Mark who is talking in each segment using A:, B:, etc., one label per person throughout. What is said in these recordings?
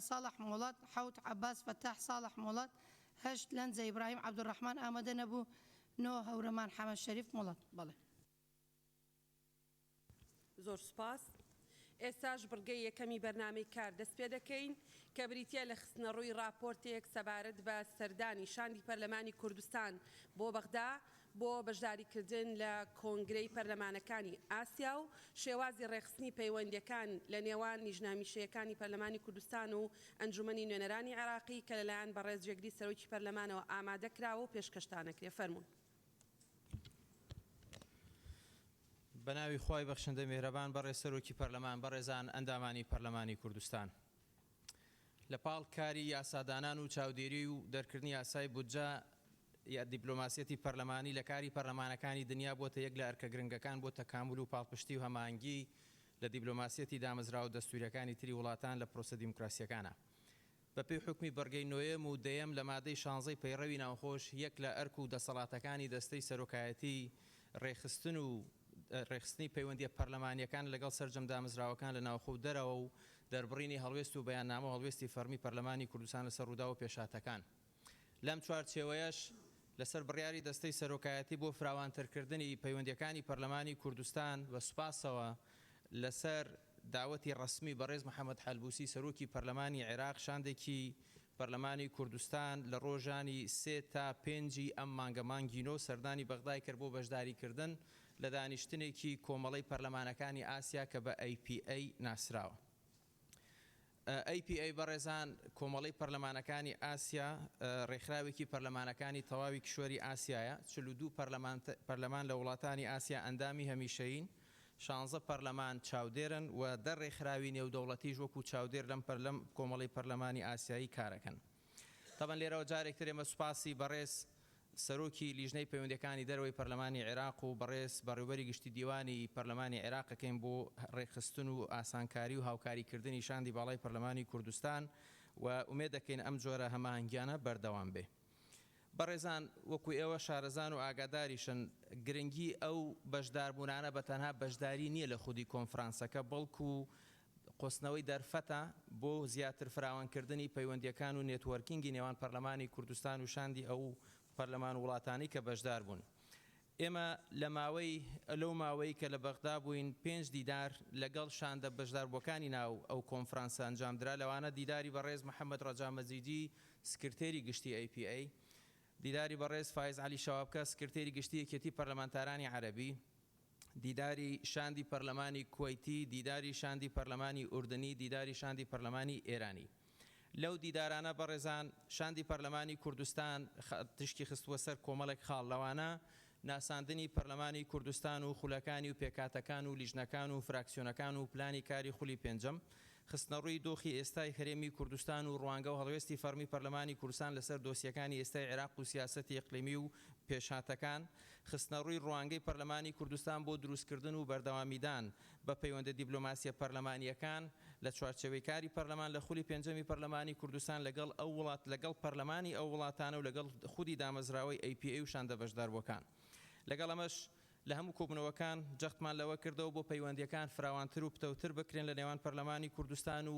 A: ساڵح مۆڵەت، حەوت، عەباس فەتاح ساڵح مۆڵەت، هەشت، لەنجە ئیبراهیم عەبدولڕەحمان ئامادە نەبوو، نۆ، هەورەمان حەمە شەریف مۆڵەت. بەڵێ.
B: زۆر سوپاس. ئێستاش بڕگەی یەکەمی بەرنامەی کار دەست پێ دەکەین کە بریتییە لە خستنەڕووی ڕاپۆرتێک سەبارەت بە سەردانی شاندی پەرلەمانی کوردستان بۆ بەغدا بۆ بەشداریکردن لە کۆنگرەی پەرلەمانەکانی ئاسیا و شێوازی ڕێکخستنی پەیوەندییەکان لە نێوان لیژنە هەمیشەیەکانی پەرلەمانی کوردستان و ئەنجومەنی نوێنەرانی عێراقی کە لەلایەن بەڕێز جێگری سەرۆکی پەرلەمانەوە ئامادە کراوە و پێشکەشتانەکرێ. فەرموون.
C: بەناوی خوای بەخشندە میهرەبان بەڕێز سەرۆکی پەرلەمان بەڕێزان ئەندامانی پەرلەمانی کوردستان لە پاڵ کاری یاسادانان و چاودێری و دەرکردنی یاسای بودجە یا دیپلۆماسیەتی پەرلەمانی لە کاری پەرلەمانەکانی دنیا بۆتە یەک لە ئەرکە گرنگەکان بۆ تەکامول و پاڵپشتی و هەماهەنگی لە دیپلۆماسیەتی دامەزراوە دەستوریەکانی تری وڵاتان لە پرۆسە دیموکراسیەکانا. بە پێی حوکمی بڕگەی نۆیەم و دەیەم لە مادەی شانزەی پەیڕەوی ناوخۆش یەک لە ئەرک و دەسەڵاتەکانی دەستەی سەرۆکایەتی ڕێکخستن و ڕێکخستنی پەیوەندیە پەرلەمانیەکان لەگەڵ سەرجەم دامەزراوەکان لە ناوخۆ و دەرەوە و دەربڕینی هەڵوێست و بەیاننامە و هەڵوێستی فەڕمی پەرلەمانی کوردستان لەسەر ڕووداو و پێشهاتەکان. لەم چوارچێوەیەش لەسەر بڕیاری دەستەی سەرۆکایەتی بۆ فراوانترکردنی پەیوەندیەکانی پەرلەمانی کوردستان بە سوپاسەوە لەسەر داوەتی ڕەسمی بەڕێز محەمەد حەلبوسی سەرۆکی پەرلەمانی عێراق شاندێکی پەرلەمانی کوردستان لە ڕۆژانی سێ تا پێنجی ئەم مانگە مانگی نۆ سەردانی بەغدای کرد بۆ بەشداریکردن لە دانیشتنێکی کۆمەڵەی پەرلەمانەکانی ئاسیا کە بە APA ناسراوە. APA بەڕێزان، کۆمەڵەی پەرلەمانەکانی ئاسیا ڕێکخراوێکی پەرلەمانەکانی تەواوی کیشوەری ئاسیایە، 42 پەرلەمان لە وڵاتانی ئاسیا ئەندامی هەمیشەیین، شانزە پەرلەمان چاودێرن و دە ڕێکخراوی نێودەوڵەتیش وەکو چاودێر لەم لەم کۆمەڵەی پەرلەمانی ئاسیایی کارەکەن. تەبەن لێرەوە جارێک تر ئێمە سوپاسی بەڕێز سەرۆکی لیژنەی پەیوەندیەکانی دەرەوەی پەرلەمانی عێراق و بەڕێز بەڕێوبەری گشتی دیوانی پەرلەمانی عێراق ئەکەین بۆ ڕێکخستن و ئاسانکاری و هاوکاری کردنی شاندی باڵای پەرلەمانی کوردستان و ئومێد دەکەین ئەم جۆرە هەماهەنگیانە بەردەوام بێ. بەڕێزان وەکو ئێوە شارەزان و ئاگاداریشن گرنگی ئەو بەشداربوونانە بە تەنها بەشداری نیە لە خودی کۆنفرانسەکە بەڵکو قۆستنەوەی دەرفەتە بۆ زیاتر فراوانکردنی پەیوەندییەکان و networking ی نێوان پەرلەمانی کوردستان و شاندی ئەو پەرلەمان و وڵاتانەی کە بەشدار بوون. ئێمە لە ماوەی لەو ماوەی کە لە بەغدا بووین پێنج دیدار لەگەڵ شاندە بەشداربووەکانی ناو ئەو کۆنفرانسە ئەنجامدرا لەوانە دیداری بەڕێز محەمەد ڕەجا مەجیدی سکرتێری گشتی APA، دیداری بەڕێز فایز عەلی شەوابکە سکرتێری گشتی یەکێتی پەرلەمانتارانی عەرەبی، دیداری شاندی پەرلەمانی کوەیتی، دیداری شاندی پەرلەمانی ئوردنی، دیداری شاندی پەرلەمانی ئێرانی. لەو دیدارانە بەڕێزان شاندی پەرلەمانی کوردستان تیشکی خستبووە سەر کۆمەڵێک خاڵ لەوانە ناساندنی پەرلەمانی کوردستان و خولەکانی و پێکهاتەکان و لیژنەکان و فراکسیۆنەکان و پلانی کاری خولی پێنجەم، خستنەڕووی دۆخی ئێستای هەرێمی کوردستان و ڕوانگە و هەڵوێستی فەڕمی پەرلەمانی کوردستان لەسەر دۆسیەکانی ئێستای عێراق و سیاسەتی ئیقلیمی و پێشهاتەکان، خستنەڕووی ڕوانگەی پەرلەمانی کوردستان بۆ دروستکردن و بەردەوامیدان بە پەیوەندە دیبلۆماسیە پەرلەمانییەکان لە چوارچێوەی کاری پەرلەمان لە خولی پێنجەمی پەرلەمانی کوردستان لەگەڵ ئەو وڵات لەگەڵ پەرلەمانی ئەو وڵاتانە و لەگەڵ خودی دامەزراوەی APA و شاندە بەشداربووەکان. لەگەڵ ئەمەش لە هەموو کۆبوونەوەکان جەختمان لەوە کردەوە بۆ پەیوەندییەکان فراوانتر و پتەوتر بکرێن لە نێوان پەرلەمانی کوردستان و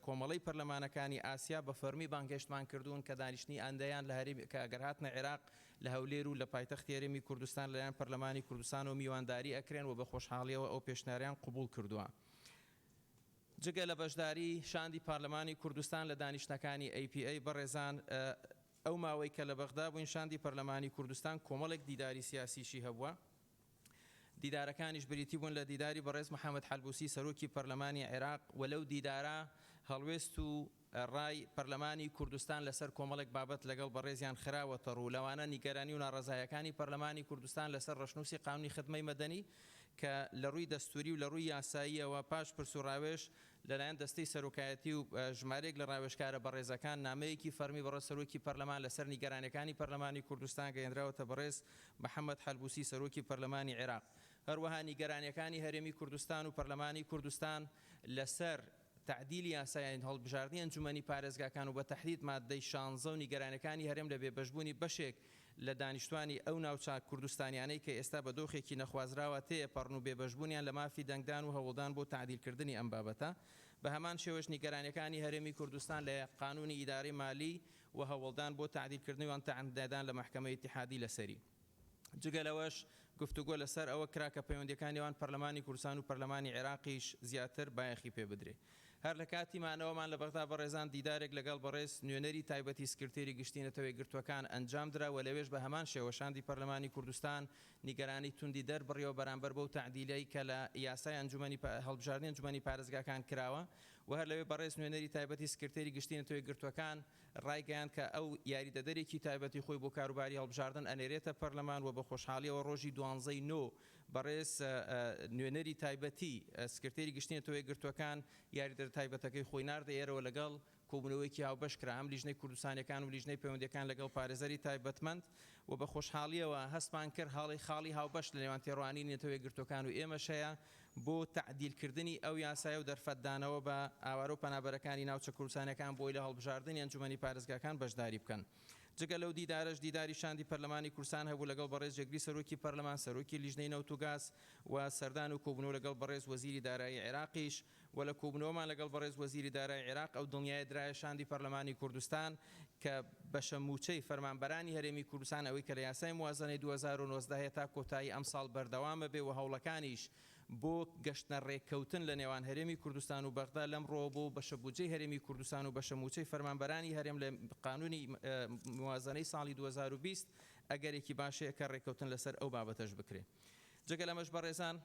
C: کۆمەڵەی پەرلەمانەکانی ئاسیا بە فەرمی بانگهێشتمان کردوون کە دانیشتنی ئاندەیان لە هەرێمی کە ئەگەر هاتنە عێراق لە هەولێر و لە پایتەختی هەرێمی کوردستان لەلایەن پەرلەمانی کوردستانەوە میوانداری ئەکرێن و بە خۆشحاڵیەوە ئەو پێشنیارەیان قبوڵ کردووە. جگە لە بەشداری شاندی پارلەمانی کوردستان لە دانیشتنەکانی APA بەڕێزان ئەو ماوەی کە لە بەغدا بووین شاندی پەرلەمانی کوردستان کۆمەڵێک دیداری سیاسیشی هەبووە. دیدارەکانیش بریتی بوون لە دیداری بەڕێز محەمەد حەلبوسی سەرۆکی پەرلەمانی عێراق و لەو دیدارە هەڵوێست و ڕای پەرلەمانی کوردستان لەسەر کۆمەڵێک بابەت لەگەڵ بەڕێزیان خراوەتەڕوو لەوانە نیگەرانی و ناڕەزایەکانی پەرلەمانی کوردستان لەسەر ڕەشنووسی قانونی خدمەی مەدەنی کە لە ڕووی دەستووری و لە ڕووی یاساییەوە پاش پرس و ڕاوێژ لەلایەن دەستەی سەرۆکایەتی و ژمارەیەک لە ڕاوێژکارە بەڕێزەکان نامەیەکی فەرمی بەڕێز سەرۆکی پەرلەمان لەسەر نیگەرانیەکانی پەرلەمانی کوردستان گەیەنراوەتە بەڕێز محەمەد حەلبوسی سەرۆکی پەرلەمانی عێراق. هەروەها نیگەرانیەکانی هەرێمی کوردستان و پەرلەمانی کوردستان لەسەر تەعدیلی یاسای هەڵبژاردنی ئەنجومەنی پارێزگاکان و بە تەحدید ماددەی شانزە و نیگەرانیەکانی هەرێم لە بێبەشبوونی بەشێک لە دانیشتوانی ئەو ناوچە کوردستانیانەی کە ئێستا بە دۆخێکی نەخوازراوە تێیەپەڕن و بێبەشبوونیان لە مافی دەنگدان و هەوڵدان بۆ تەعدیلکردنی ئەم بابەتە. بە هەمان شێوەش نیگەرانیەکانی هەرێمی کوردستان لە قانونی ئیدارەی مالی و هەوڵدان بۆ تەعدیلکردنی وان تەعن لە مەحکەمەی ئیتیحادی لەسەری. جگە لەوەش گفتوگۆ لەسەر ئەوە کرا کە پەیوەندیەکانی نێوان پەرلەمانی کوردستان و پەرلەمانی عێراقیش زیاتر بایەخی پێ بدرێ. هەر لە کاتی مانەوەمان لە بەغدا بەڕێزان دیدارێک لەگەڵ بەڕێز نوێنەری تایبەتی سکرتێری گشتی نەتەوە یەکگرتووەکان ئەنجام درا و لەوێش بە هەمان شێوە شاندی پەرلەمانی کوردستان نیگەرانی توندی دەربڕیەوە بەرامبەر بەو تەعدیلەی کە لە یاسای ئەنجومەنی هەڵبژاردنی ئەنجومەنی پارێزگاکان کراوە و هەر لەوێ بەڕێز نوێنەری تایبەتی سکرتێری گشتی نەتەوە یەکگرتووەکان ڕایگەیاند کە ئەو یاریدەدەرێکی تایبەتی خۆی بۆ کاروباری هەڵبژاردن ئەنێرێتە پەرلەمان و بە خۆشحاڵیەوە ڕۆژی دوانزەی نۆ بەڕێز نوێنەری تایبەتی سکرتێری گشتی نەتەوە یەکگرتووەکان یاریدەدەرە تایبەتەکەی خۆی ناردە ئێرەوە لەگەڵ کۆبوونەوەیەکی هاوبەش کرا هەم لیژنەی کوردستانیەکان و لیژنەی پەیوەندیەکان لەگەڵ پارێزەری تایبەتمەند و بە خۆشحاڵیەوە هەستمان کرد هاڵی خاڵی هاوبەش لە نێوان تێڕوانینی نەتەوە یەکگرتووەکان و ئێمەش هەیە بۆ تەعدیل کردنی ئەو یاسایە و دەرفەت دانەوە بە ئاوارە و پەنابەرەکانی ناوچە کوردستانیەکان بۆی لە هەڵبژاردنی ئەنجومەنی پارێزگاکان بەشداری بکەن. جگە لەو دیدارەش دیداری شاندی پەرلەمانی کوردستان هەبوو لەگەڵ بەڕێز جێگری سەرۆکی پەرلەمان، سەرۆکی لیژنەی نەوت و گاز و سەردان و کۆبوونەوە لەگەڵ بەڕێز وەزیری دارایی عێراقیش و لە کۆبوونەوەمان لەگەڵ بەڕێز وەزیری دارایی عێراق ئەو دڵنیایە درایە شاندی پەرلەمانی کوردستان کە بەشە مووچەی فەرمانبەرانی هەرێمی کوردستان ئەوەی کە لە یاسای موازنەی 2019 هەیە تا کۆتایی ئەمساڵ بەردەوامە بێ و هەوڵەکانیش بۆ گەشتنە ڕێککەوتن لە نێوان هەرێمی کوردستان و بەغدا لەمڕۆوە بۆ بەشە بودجەی هەرێمی کوردستان و بەشە مووچەی فەرمانبەرانی هەرێم لە قانونی موازنەی ساڵی 2020 ئەگەرێکی باش هەیە کە ڕێککەوتن لەسەر ئەو بابەتەش بکرێ. جگە لەمەش بەڕێزان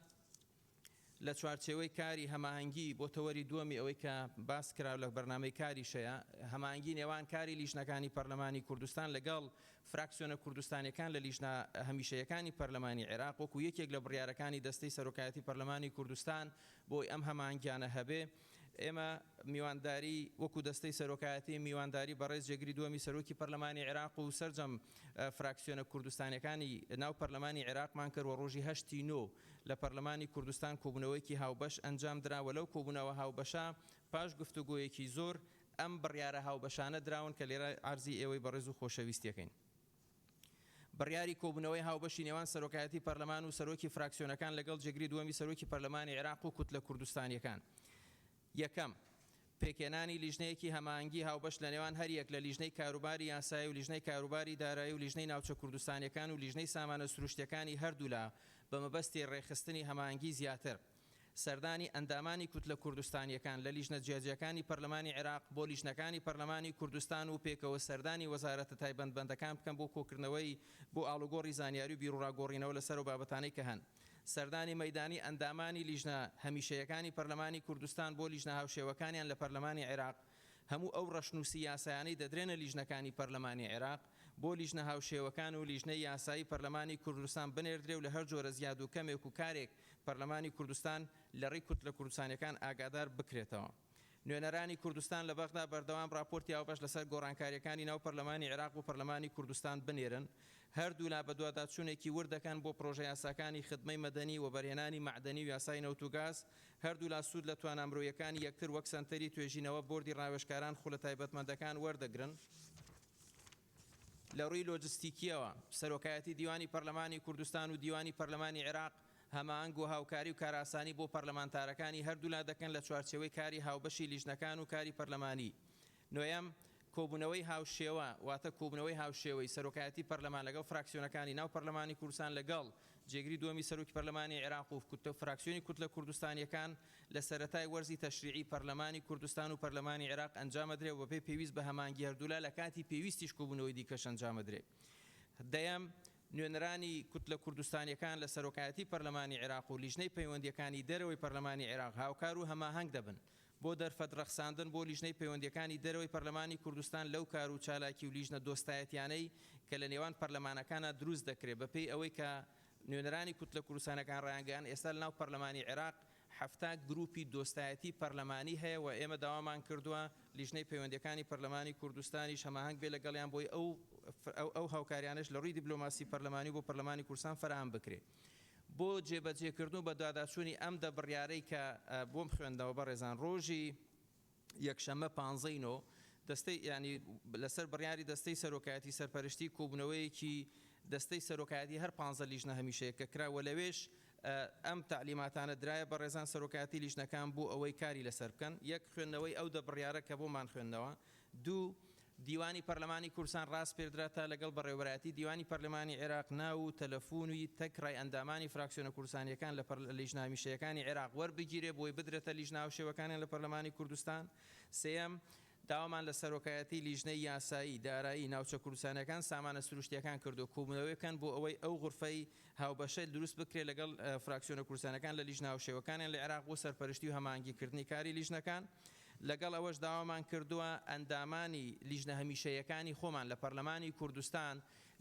C: لە چوارچێوەی کاری هەماهەنگی بۆ تەوەری دووەمی ئەوەی کە باس کرا لە بەرنامەی کاریش هەیە، هەماهەنگی نێوان کاری لیژنەکانی پەرلەمانی کوردستان لەگەڵ فراکسیۆنە کوردستانیەکان لە لیژنە هەمیشەیەکانی پەرلەمانی عێراق وەکو یەکێک لە بڕیارەکانی دەستەی سەرۆکایەتی پەرلەمانی کوردستان بۆی ئەم هەماهەنگیانە هەبێ ئێمە میوانداری وەکو دەستەی سەرۆکایەتی میوانداری بەڕێز جێگری دووەمی سەرۆکی پەرلەمانی عێراق و سەرجەم فراکسیۆنە کوردستانیەکانی ناو پەرلەمانی عێراقمان کرد و ڕۆژی هەشتی نۆ لە پەرلەمانی کوردستان کۆبوونەوەیەکی هاوبەش ئەنجامدرا و لەو کۆبوونەوە هاوبەشە پاش گفتوگۆیەکی زۆر ئەم بڕیارە هاوبەشانە دراون کە لێرە عەرزی ئێوەی بەڕێز و خۆشەویستیەکەین. بڕیاری کۆبوونەوەی هاوبەشی نێوان سەرۆکایەتی پەرلەمان و سەرۆکی فراکسیۆنەکان لەگەڵ جێگری دووەمی سەرۆکی پەرلەمانی عێراق و کوتلە کوردستانیەکان. یەکەم، پێکهێنانی لیژنەیەکی هەماهەنگی هاوبەش لەنێوان هەریەک لە لیژنەی کاروباری یاسایی و لیژنەی کاروباری دارایی و لیژنەی ناوچە کوردستانیەکان و لیژنەی سامانە سروشتیەکانی هەردوولا بەمەبەستی ڕێکخستنی هەماهەنگی زیاتر. سەردانی ئەندامانی کوتلە کوردستانییەکان لە لیژنە جیاجیاکانی پەرلەمانی عێراق بۆ لیژنەکانی پەرلەمانی کوردستان و پێکەوە سەردانی وەزارەتە تایبەتمەندەکان بکەن بۆ کۆکردنەوەی بۆ ئاڵوگۆڕی زانیاری و بیروڕاگۆڕینەوە لەسەر ئەو بابەتانەی کە هەن. سەردانی مەیدانی ئەندامانی لیژنە هەمیشەیەکانی پەرلەمانی کوردستان بۆ لیژنە هاوشێوەکانیان لە پەرلەمانی عێراق هەموو ئەو ڕەشنووسی یاسایانەی دەدرێنە لیژنەکانی پەرلەمانی عێراق بۆ لیژنە هاوشێوەکان و لیژنەی یاسایی پەرلەمانی کوردستان بنێردرێ و لە هەر جۆرە زیاد و کەمێک و کارێک پەرلەمانی کوردستان لە ڕێی کوتلە کوردستانیەکان ئاگادار بکرێتەوە. نوێنەرانی کوردستان لە بەغدا بەردەوام ڕاپۆرتی هاوبەش لەسەر گۆڕانکاریەکانی ناو پەرلەمانی عێراق و پەرلەمانی کوردستان بنێرن. هەردوولا بەدواداچوونێکی ورد دەکەن بۆ پرۆژەیاساکانی خدمەی مەدەنی، وەبەرهێنانی مەعدەنی و یاسای نەوت و گاز. هەردوولا سوود لە توانا مرۆیەکانی یەکتر وەک سەنتەری توێژینەوە، بۆردی ڕاوێژکاران، خولە تایبەتمەندەکان وەردەگرن. لە ڕووی لۆجستیکییەوە، سەرۆکایەتی دیوانی پەرلەمانی کوردستان و دیوانی پەرلەمانی عێراق هەماهەنگ و هاوکاری و کارئاسانی بۆ پەرلەمانتارەکانی هەردوولا دەکەن لە چوارچێوەی کاری هاوبەشی لیژنەکان و کاری پەرلەمانی. نۆیەم، کۆبوونەوەی هاوشێوە، واتە کۆبوونەوەی هاوشێوەی سەرۆکایەتی پەرلەمان لەگەڵ فراکسیۆنەکانی ناو پەرلەمانی کوردستان لەگەڵ جێگری دووەمی سەرۆکی پەرلەمانی عێراق و فراکسیۆنی کوتلە کوردستانییەکان لە سەرەتای وەرزی تەشریعی پەرلەمانی کوردستان و پەرلەمانی عێراق ئەنجامەدرێ و بەپێی پێویست بە هەماهەنگی هەردوولا لە کاتی پێویستیش کۆبوونەوەی دیکەش ئەنجامەدرێ. دەیەم، نوێنەرانی کوتلە کوردستانییەکان لە سەرۆکایەتی پەرلەمانی عێراق و لیژنەی پەیوەندییەکانی دەرەوەی پەرلەمانی عێراق هاوکار و هەماهەنگ دەبن بۆ دەرفەت ڕەخساندن بۆ لیژنەی پەیوەندییەکانی دەرەوەی پەرلەمانی کوردستان لەو کار و چالاکی و لیژنە دۆستایەتیانەی کە لە نێوان پەرلەمانەکانا دروست دەکرێ بەپێی ئەوەی کە نوێنەرانی کوتلە کوردستانەکان ڕایانگەیاند ئێستا لەناو پەرلەمانی عێراق 70 گروپی دۆستایەتی پەرلەمانی هەیە و ئێمە داوامان کردووە لیژنەی پەیوەندییەکانی پەرلەمانی کوردستانیش هەماهەنگ بێ لەگەڵیان بۆی ئەو ئەو هاوکاریانەش لە ڕووی دیبلۆماسی پەرلەمانی و بۆ پەرلەمانی کوردستان فەراهەم بکرێ. بۆ جێبەجێکردن و بەدواداچوونی ئەم دە بڕیارەی کە بۆم خوێندنەوە بەڕێزان ڕۆژی یەکشەممە پانزەی نۆ دەستەی یانی لەسەر بڕیاری دەستەی سەرۆکایەتی سەرپەرشتی کۆبوونەوەیەکی دەستەی سەرۆکایەتی هەر پانزە لیژنە هەمیشەیەکە کرا و لەوێش ئەم تەعلیماتانە درایە بەڕێزان سەرۆکایەتی لیژنەکان بۆ ئەوەی کاری لەسەر بکەن، یەک، خوێندنەوەی ئەو دە بڕیارە کە بۆمان خوێندنەوە، دوو، دیوانی پەرلەمانی کوردستان ڕاسپێردرا تا لەگەڵ بەڕێوەبەرایەتی دیوانی پەرلەمانی عێراق ناو و تەلەفوونی تەک ڕای ئەندامانی فراکسیۆنە کوردستانییەکان لە لیژنە هەمیشەیەکانی عێراق وەربگیرێ بۆی بدرێتە لیژنە هاوشێوەکانیان لە پەرلەمانی کوردستان، سێیەم، داوامان لە سەرۆکایەتی لیژنەی یاسایی، دارایی، ناوچە کوردستانیەکان، سامانە سروشتیەکان کردووە کۆبوونەوەی بکەن بۆ ئەوەی ئەو غورفەی هاوبەشە دروست بکرێت لەگەڵ فراکسیۆنە کوردستانیەکان لە لیژنە هاوشێوەکانیان لە عێراق بۆ سەرپەرشتی و هەماهەنگی کردنی کاری لیژنەکان. لەگەڵ ئەوەش داوامان کردووە ئەندامانی لیژنە هەمیشەیەکانی خۆمان لە پەرلەمانی کوردستان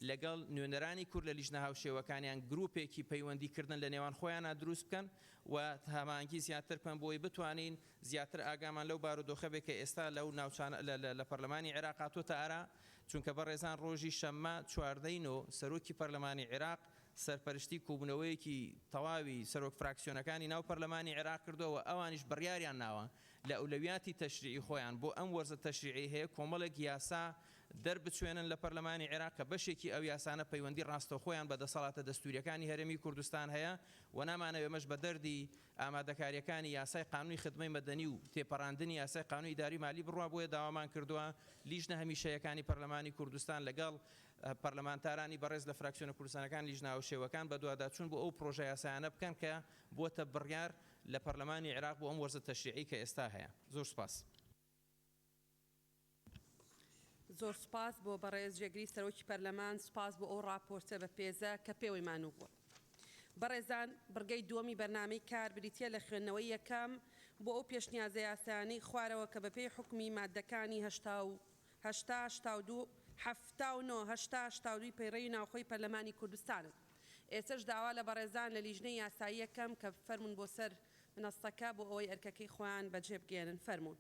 C: لەگەڵ نوێنەرانی کورد لە لیژنە هاوشێوەکانیان گروپێکی پەیوەندی کردن لە نێوان خۆیانا دروست بکەن و هەماهەنگی زیاتر بکەن بۆ ئەوەی بتوانین زیاتر ئاگامان لەو بارودۆخە بێت کە ئێستا لەو ناوچانە لە پەرلەمانی عێراق هاتۆتە ئارا، چونکە بەڕێزان ڕۆژی شەممە 14 ی نۆ سەرۆکی پەرلەمانی عێراق سەرپەرشتی کۆبوونەوەیەکی تەواوی سەرۆک فراکسیۆنەکانی ناو پەرلەمانی عێراق کردووە و ئەوانیش بڕیاریان ناوە لە ئەولەویاتی تەشریعی خۆیان بۆ ئەم وەرزە تەشریعی هەیە کۆمەڵێک یاسا دەربچوێنن لە پەرلەمانی عێراق کە بەشێکی ئەو یاسانە پەیوەندی ڕاستەوخۆیان بە دەسەڵاتە دەستوریەکانی هەرێمی کوردستان هەیە و نامانەوێ ئەمەش بە دەردی ئامادەکارییەکانی یاسای قانونی خدمەی مەدەنی و تێپەڕاندنی یاسای قانونی ئیداری و مالی بڕوا بۆیە داوامان کردووە لیژنە هەمیشەیەکانی پەرلەمانی کوردستان لەگەڵ پەرلەمانتارانی بەڕێز لە فراکسیۆنە کوردستانەکان لیژنە هاوشێوەکان بەدواداچوون بۆ ئەو پرۆژە یاسایانە بکەن کە بووەتە بڕیار لە پەرلەمانی عێراق بۆ ئەم وەرزە تەشریعی کە ئێستا هەیە. زۆر سوپاس.
B: زۆر سوپاس بۆ بەڕێز جێگری سەرۆکی پەرلەمان، سوپاس بۆ ئەو ڕاپۆرتە بەپێزە کە پێوەی مانوو بووە. بەڕێزان، بڕگەی دووەمی بەرنامەی کار بریتییە لە خوێندنەوەی یەکەم بۆ ئەو پێشنیازە یاسایانەی خوارەوە کە بەپێی حوکمی ماددەکانی 80، 82، 79، 80، 82 ی پەیڕەوی ناوخۆی پەرلەمانی کوردستانن. ئێستەش داوا لە بەڕێزان لە لیژنەی یاسایی ئەکەم کە بفەرموون بۆ سەر منەسەکە بۆ ئەوەی ئەرکەکەی خۆیان بەجێ بگەیەنن. فەرموون.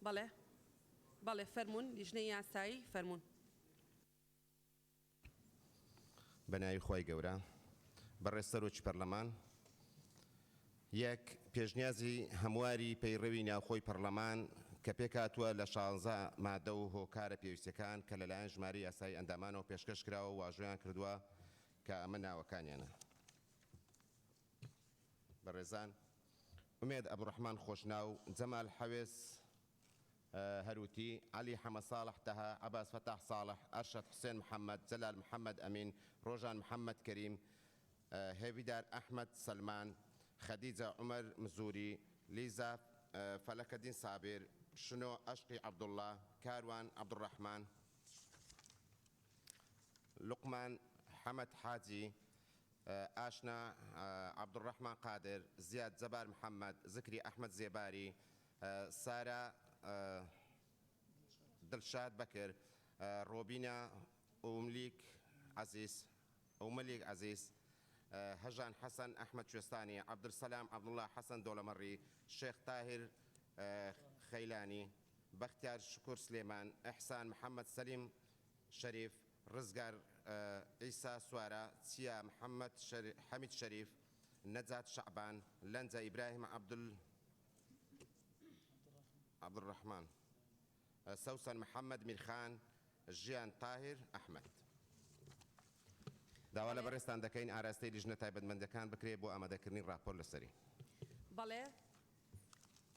B: بەڵێ بەڵێ فەرموون لیژنەی یاسایی فەرموون.
D: بە ناوی خوای گەورە. بەڕێز سەرۆکی پەرلەمان، یەک، پێشنیازی هەمواری پەیڕەوی ناوخۆی پەرلەمان کە پێکهاتووە لە شانزە مادە و هۆکارە پێویستەکان کە لەلایەن ژمارەی یاسایی ئەندامانەوە پێشکەش کراوە و واژۆیان کردووە کە ئەمە ناوەکانیانە. بەڕێزان، ئومێد عەبدولڕەحمان خۆشناو، جەمال حەوێز. هەروتی، عەلی حەمە ساڵح تەها، عەباس فەتاح ساڵح، ئەرشەد حوسێن محەمەد، جەلال محەمەد ئەمین، ڕۆژان محەمەد کەریم، هێڤیدار ئەحمەد سەلمان، خەدیجە عومەر مزوری، لیزا فەلەکەدین سابیر، شنۆ ئەشقی عەبدوڵڵا، کاروان عەبدولڕەحمان، لوقمان حەمەد حاجی، ئاشنا عەبدولڕەحمان قادر، زیاد جەبار محەمەد، زکری ئەحمەد زێباری، سارا دڵشاد بەکر، ڕۆبینە ئوملیک عەزیز، ئوملیک عەزیز، هەژان حەسەن ئەحمەد کوێستانی، عەبدولسەلام عەبدوڵا حەسەن دۆلەمەڕی، شێخ تاهیر خەیلانی، بەختیار شوکور سلێمان، ئیحسان محەمەد سەلیم شەریف، ڕزگار عیسا سوارە، چیا محەمەد حەمید شەریف، نەجات شەعبان، لەنجە ئیبراهیم عەبدولڕەحمان، سەوسەن محەمەد میرخان، ژیان تاهیر ئەحمەد. داوا لە بەڕێزتان دەکەین ئاراستەی لیژنە تایبەتمەندەکان بکرێت بۆ ئامادەکردنی ڕاپۆرت لەسەری.
B: بەڵێ.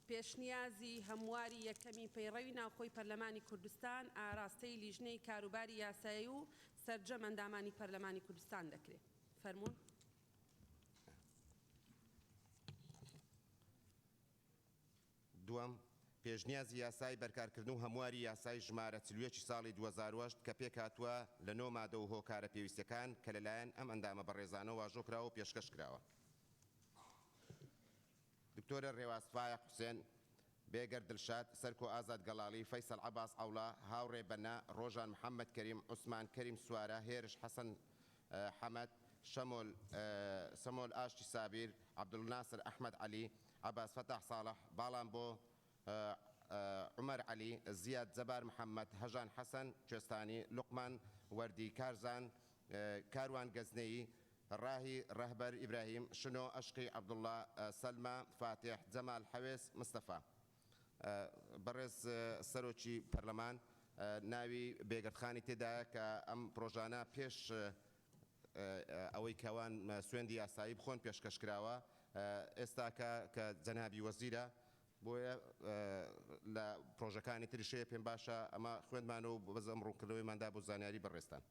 B: پێشنیازی هەمواری یەکەمی پەیڕەوی ناوخۆی پەرلەمانی کوردستان ئاراستەی لیژنەی کاروباری یاسایی و سەرجەم ئەندامانی پەرلەمانی کوردستان دەکرێ. فەرموون.
D: دووەم، پێشنیازی یاسای بەرکارکردن و هەمواری یاسای ژمارە 41 ی ساڵی 2008 کە پێکهاتووە لە نۆ مادە و هۆکارە پێویستەکان کە لەلایەن ئەم ئەندامە بەڕێزانە واژۆ کراوە و پێشکەش کراوە. دکتۆرە رێواز فایەق حوسێن، بێگەرد دلشاد، سەرکۆ ئازاد گەڵاڵی، فەیسەڵ عەباس عەوڵا، هاوڕێ بەنا، رۆژان محەمەد کەریم، عوسمان کەریم سوارە، هێرش حەسەن حەمەد، شەمۆل سەمۆل ئاشتی سابیر، عەبدولناسر ئەحمەد عەلی، عەباس فەتاح ساڵح، باڵان بۆ عومەر عەلی، زیاد جەبار محەمەد، هەژان حەسەن کوێستانی، لوقمان وەردی، کارزان کاروان گەزنەیی، ڕاهی ڕەهبەر ئیبراهیم، شنۆ ئەشقی عەبدوڵڵا، سەلما فاتیح، جەمال حەوێز مستەفا. بەڕێز سەرۆکی پەرلەمان ناوی بێگەردخانی تێدایە کە ئەم پرۆژانە پێش ئەوەی کەوان سوێندی یاسایی بخۆن پێشکەش کراوە، ئێستاکە کە جەنابی وەزیرە بۆیە لە پرۆژەکانی تریش هەیە. پێم باشە ئەمە خوێندمان و بەس ئەم ڕوونکردنەوەیمان دا بۆ زانیاری بەڕێزتان.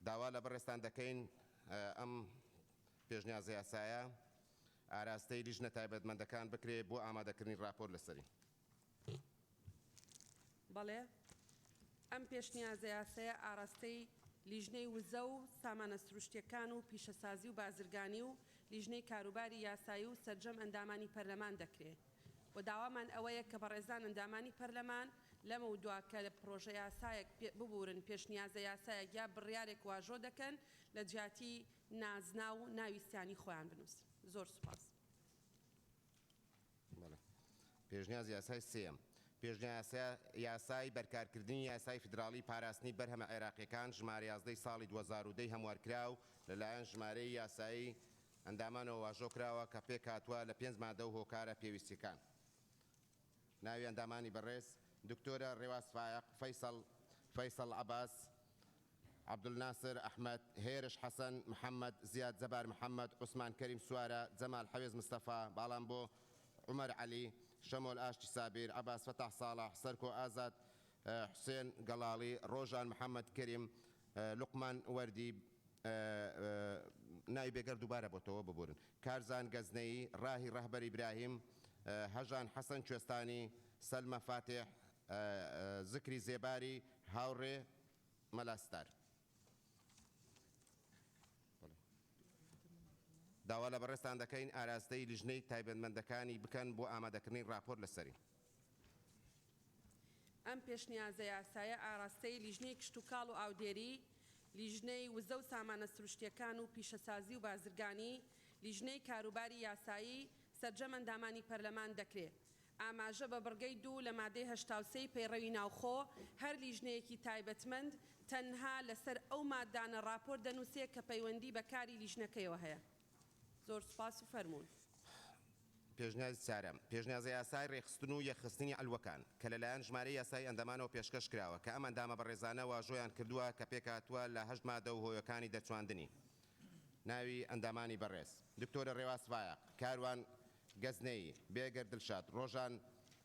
D: داوا لە بەڕێزتان دەکەین ئەم پێشنیازە یاسایە ئاراستەی لیژنە تایبەتمەندەکان بکرێ بۆ ئامادەکردنی ڕاپۆرت لەسەری.
B: بەڵێ، ئەم پێشنیازە یاسایە ئاراستەی لیژنەی وزە و سامانە سروشتییەکان و پیشەسازی و بازرگانی و لیژنەی کاروباری یاسایی و سەرجەم ئەندامانی پەرلەمان دەکرێ و داوامان ئەوەیە کە بەڕێزان ئەندامانی پەرلەمان لەمەودوا کە پڕۆژەیاسایەک، ببورن پێشنیازە یاسایەک یا بڕیارێک واژۆ دەکەن لە جیاتی نازناو ناوی سیانی خۆیان بنووسن. زۆر سوپاس.
D: بەڵێ. پێشنیازی یاسای سێیەم، پێشنیازە یاسای بەرکارکردنی یاسای فیدراڵی پاراستنی بەرهەمە عێراقییەکان ژمارە 11 ی ساڵی 2010 ی هەموارکراو لەلایەن ژمارەی یاسایی ئەندامانەوە واژۆ کراوە کە پێکهاتووە لە پێنج مادە و هۆکارە پێویستییەکان. ناوی ئەندامانی بەڕێز، دکتۆرە ڕێواز فایەق، فەیسەڵ فەیسەڵ عەباس، عەبدولناسر ئەحمەد، هێرش حەسەن محەمەد، زیاد جەبار محەمەد، عوسمان کەریم سوارە، جەمال حەوێز مستەفا، باڵانبۆ عومەر عەلی، شەمۆل ئاشتی سابیر، عەباس فەتاح ساڵح، سەرکۆ ئازاد حوسێن گەڵاڵی، ڕۆژان محەمەد کەریم، لوقمان وەردی، ناوی بێگەرد دووبارە بۆتەوە ببورن، کارزان گەزنەیی، ڕاهی ڕەهبەر ئیبراهیم، هەژان حەسەن کوێستانی، سەلمە فاتیح، زکری زێباری، هاوڕێ مەلا ستار. داوا لە بەڕێزتان دەکەین ئاراستەی لیژنەی تایبەتمەندەکانی بکەن بۆ ئامادەکردنی ڕاپۆرت لەسەری.
B: ئەم پێشنیازە یاسایە ئاراستەی لیژنەی کشتوکاڵ و ئاودێری، لیژنەی وزە و سامانە سروشتییەکان و پیشەسازی و بازرگانی، لیژنەی کاروباری یاسایی، سەرجەم ئەندامانی پەرلەمان دەکرێ. ئاماژە بە بڕگەی دوو لە مادەی 83 ی پەیڕەوی ناوخۆ، هەر لیژنەیەکی تایبەتمەند تەنها لەسەر ئەو ماددانە ڕاپۆرت دەنووسێ کە پەیوەندی بە کاری لیژنەکەیەوە هەیە. زۆر سوپاس و فەرموون.
D: پێشنیازی چوارەم، پێشنیازەیاسای رێکخستن و یەکخستنی عەلوەکان، کە لەلایەن ژمارەی یاسایی ئەندامانەوە پێشکەش کراوە، کە ئەم ئەندامە بەڕێزانە واژۆیان کردووە، کە پێکهاتووە لە هەشت مادە و هۆیەکانی دەرچواندنی. ناوی ئەندامانی بەڕێز، دکتۆرە رێواز فایەق، کاروان گەزنەیی، بێگەرد دلشاد، رۆژان.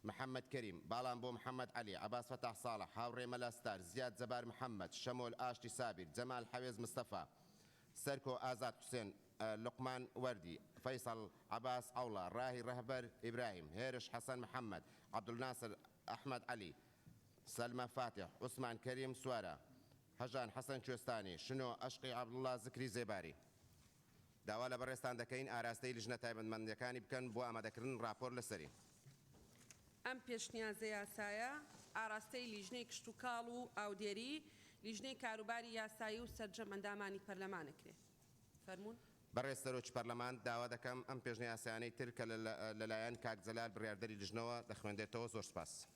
D: محەمەد کەریم، باڵامبۆ محەمەد عەلی، عەباس فەتاح ساڵح، هاوڕێ مەلا ستار، زیاد جەبار محەمەد، شەمۆل ئاشتی سابیر، جەمال حەوێز مستەفا، سەرکۆ ئازاد حوسێن، لوقمان وەردی، فەیسەڵ عەباس عەوڵا، ڕاهی ڕەهبەر ئیبراهیم، هێرش حەسەن محەمەد، عەبدولناسر ئەحمەد عەلی، سەلمە فاتیح، عوسمان کەریم سوارە، هەژان حەسەن کوێستانی، شنۆ ئەشقی عەبدوڵڵا زکری زێباری. داوا لە بەڕێزتان دەکەین ئاراستەی لیژنە تایبەتمەندەکانی بکەن بۆ ئامادەکردن ڕاپۆرت لەسەری.
B: ئەم پێشنیازەیاسایە ئاراستەی لیژنەی کشتوکاڵ و ئاودێری، لیژنەی کاروباری یاسایی و سەرجەم ئەندامانی پەرلەمان ئەکرێ. فەرموون.
D: بەڕێز سەرۆکی پەرلەمان، داوا دەکەم ئەم پێشنیاسایانەی تر کە لەلایەن کاک جەلال بڕیاردەری لیژنەوە دەخوێندرێتەوە. زۆر سوپاس.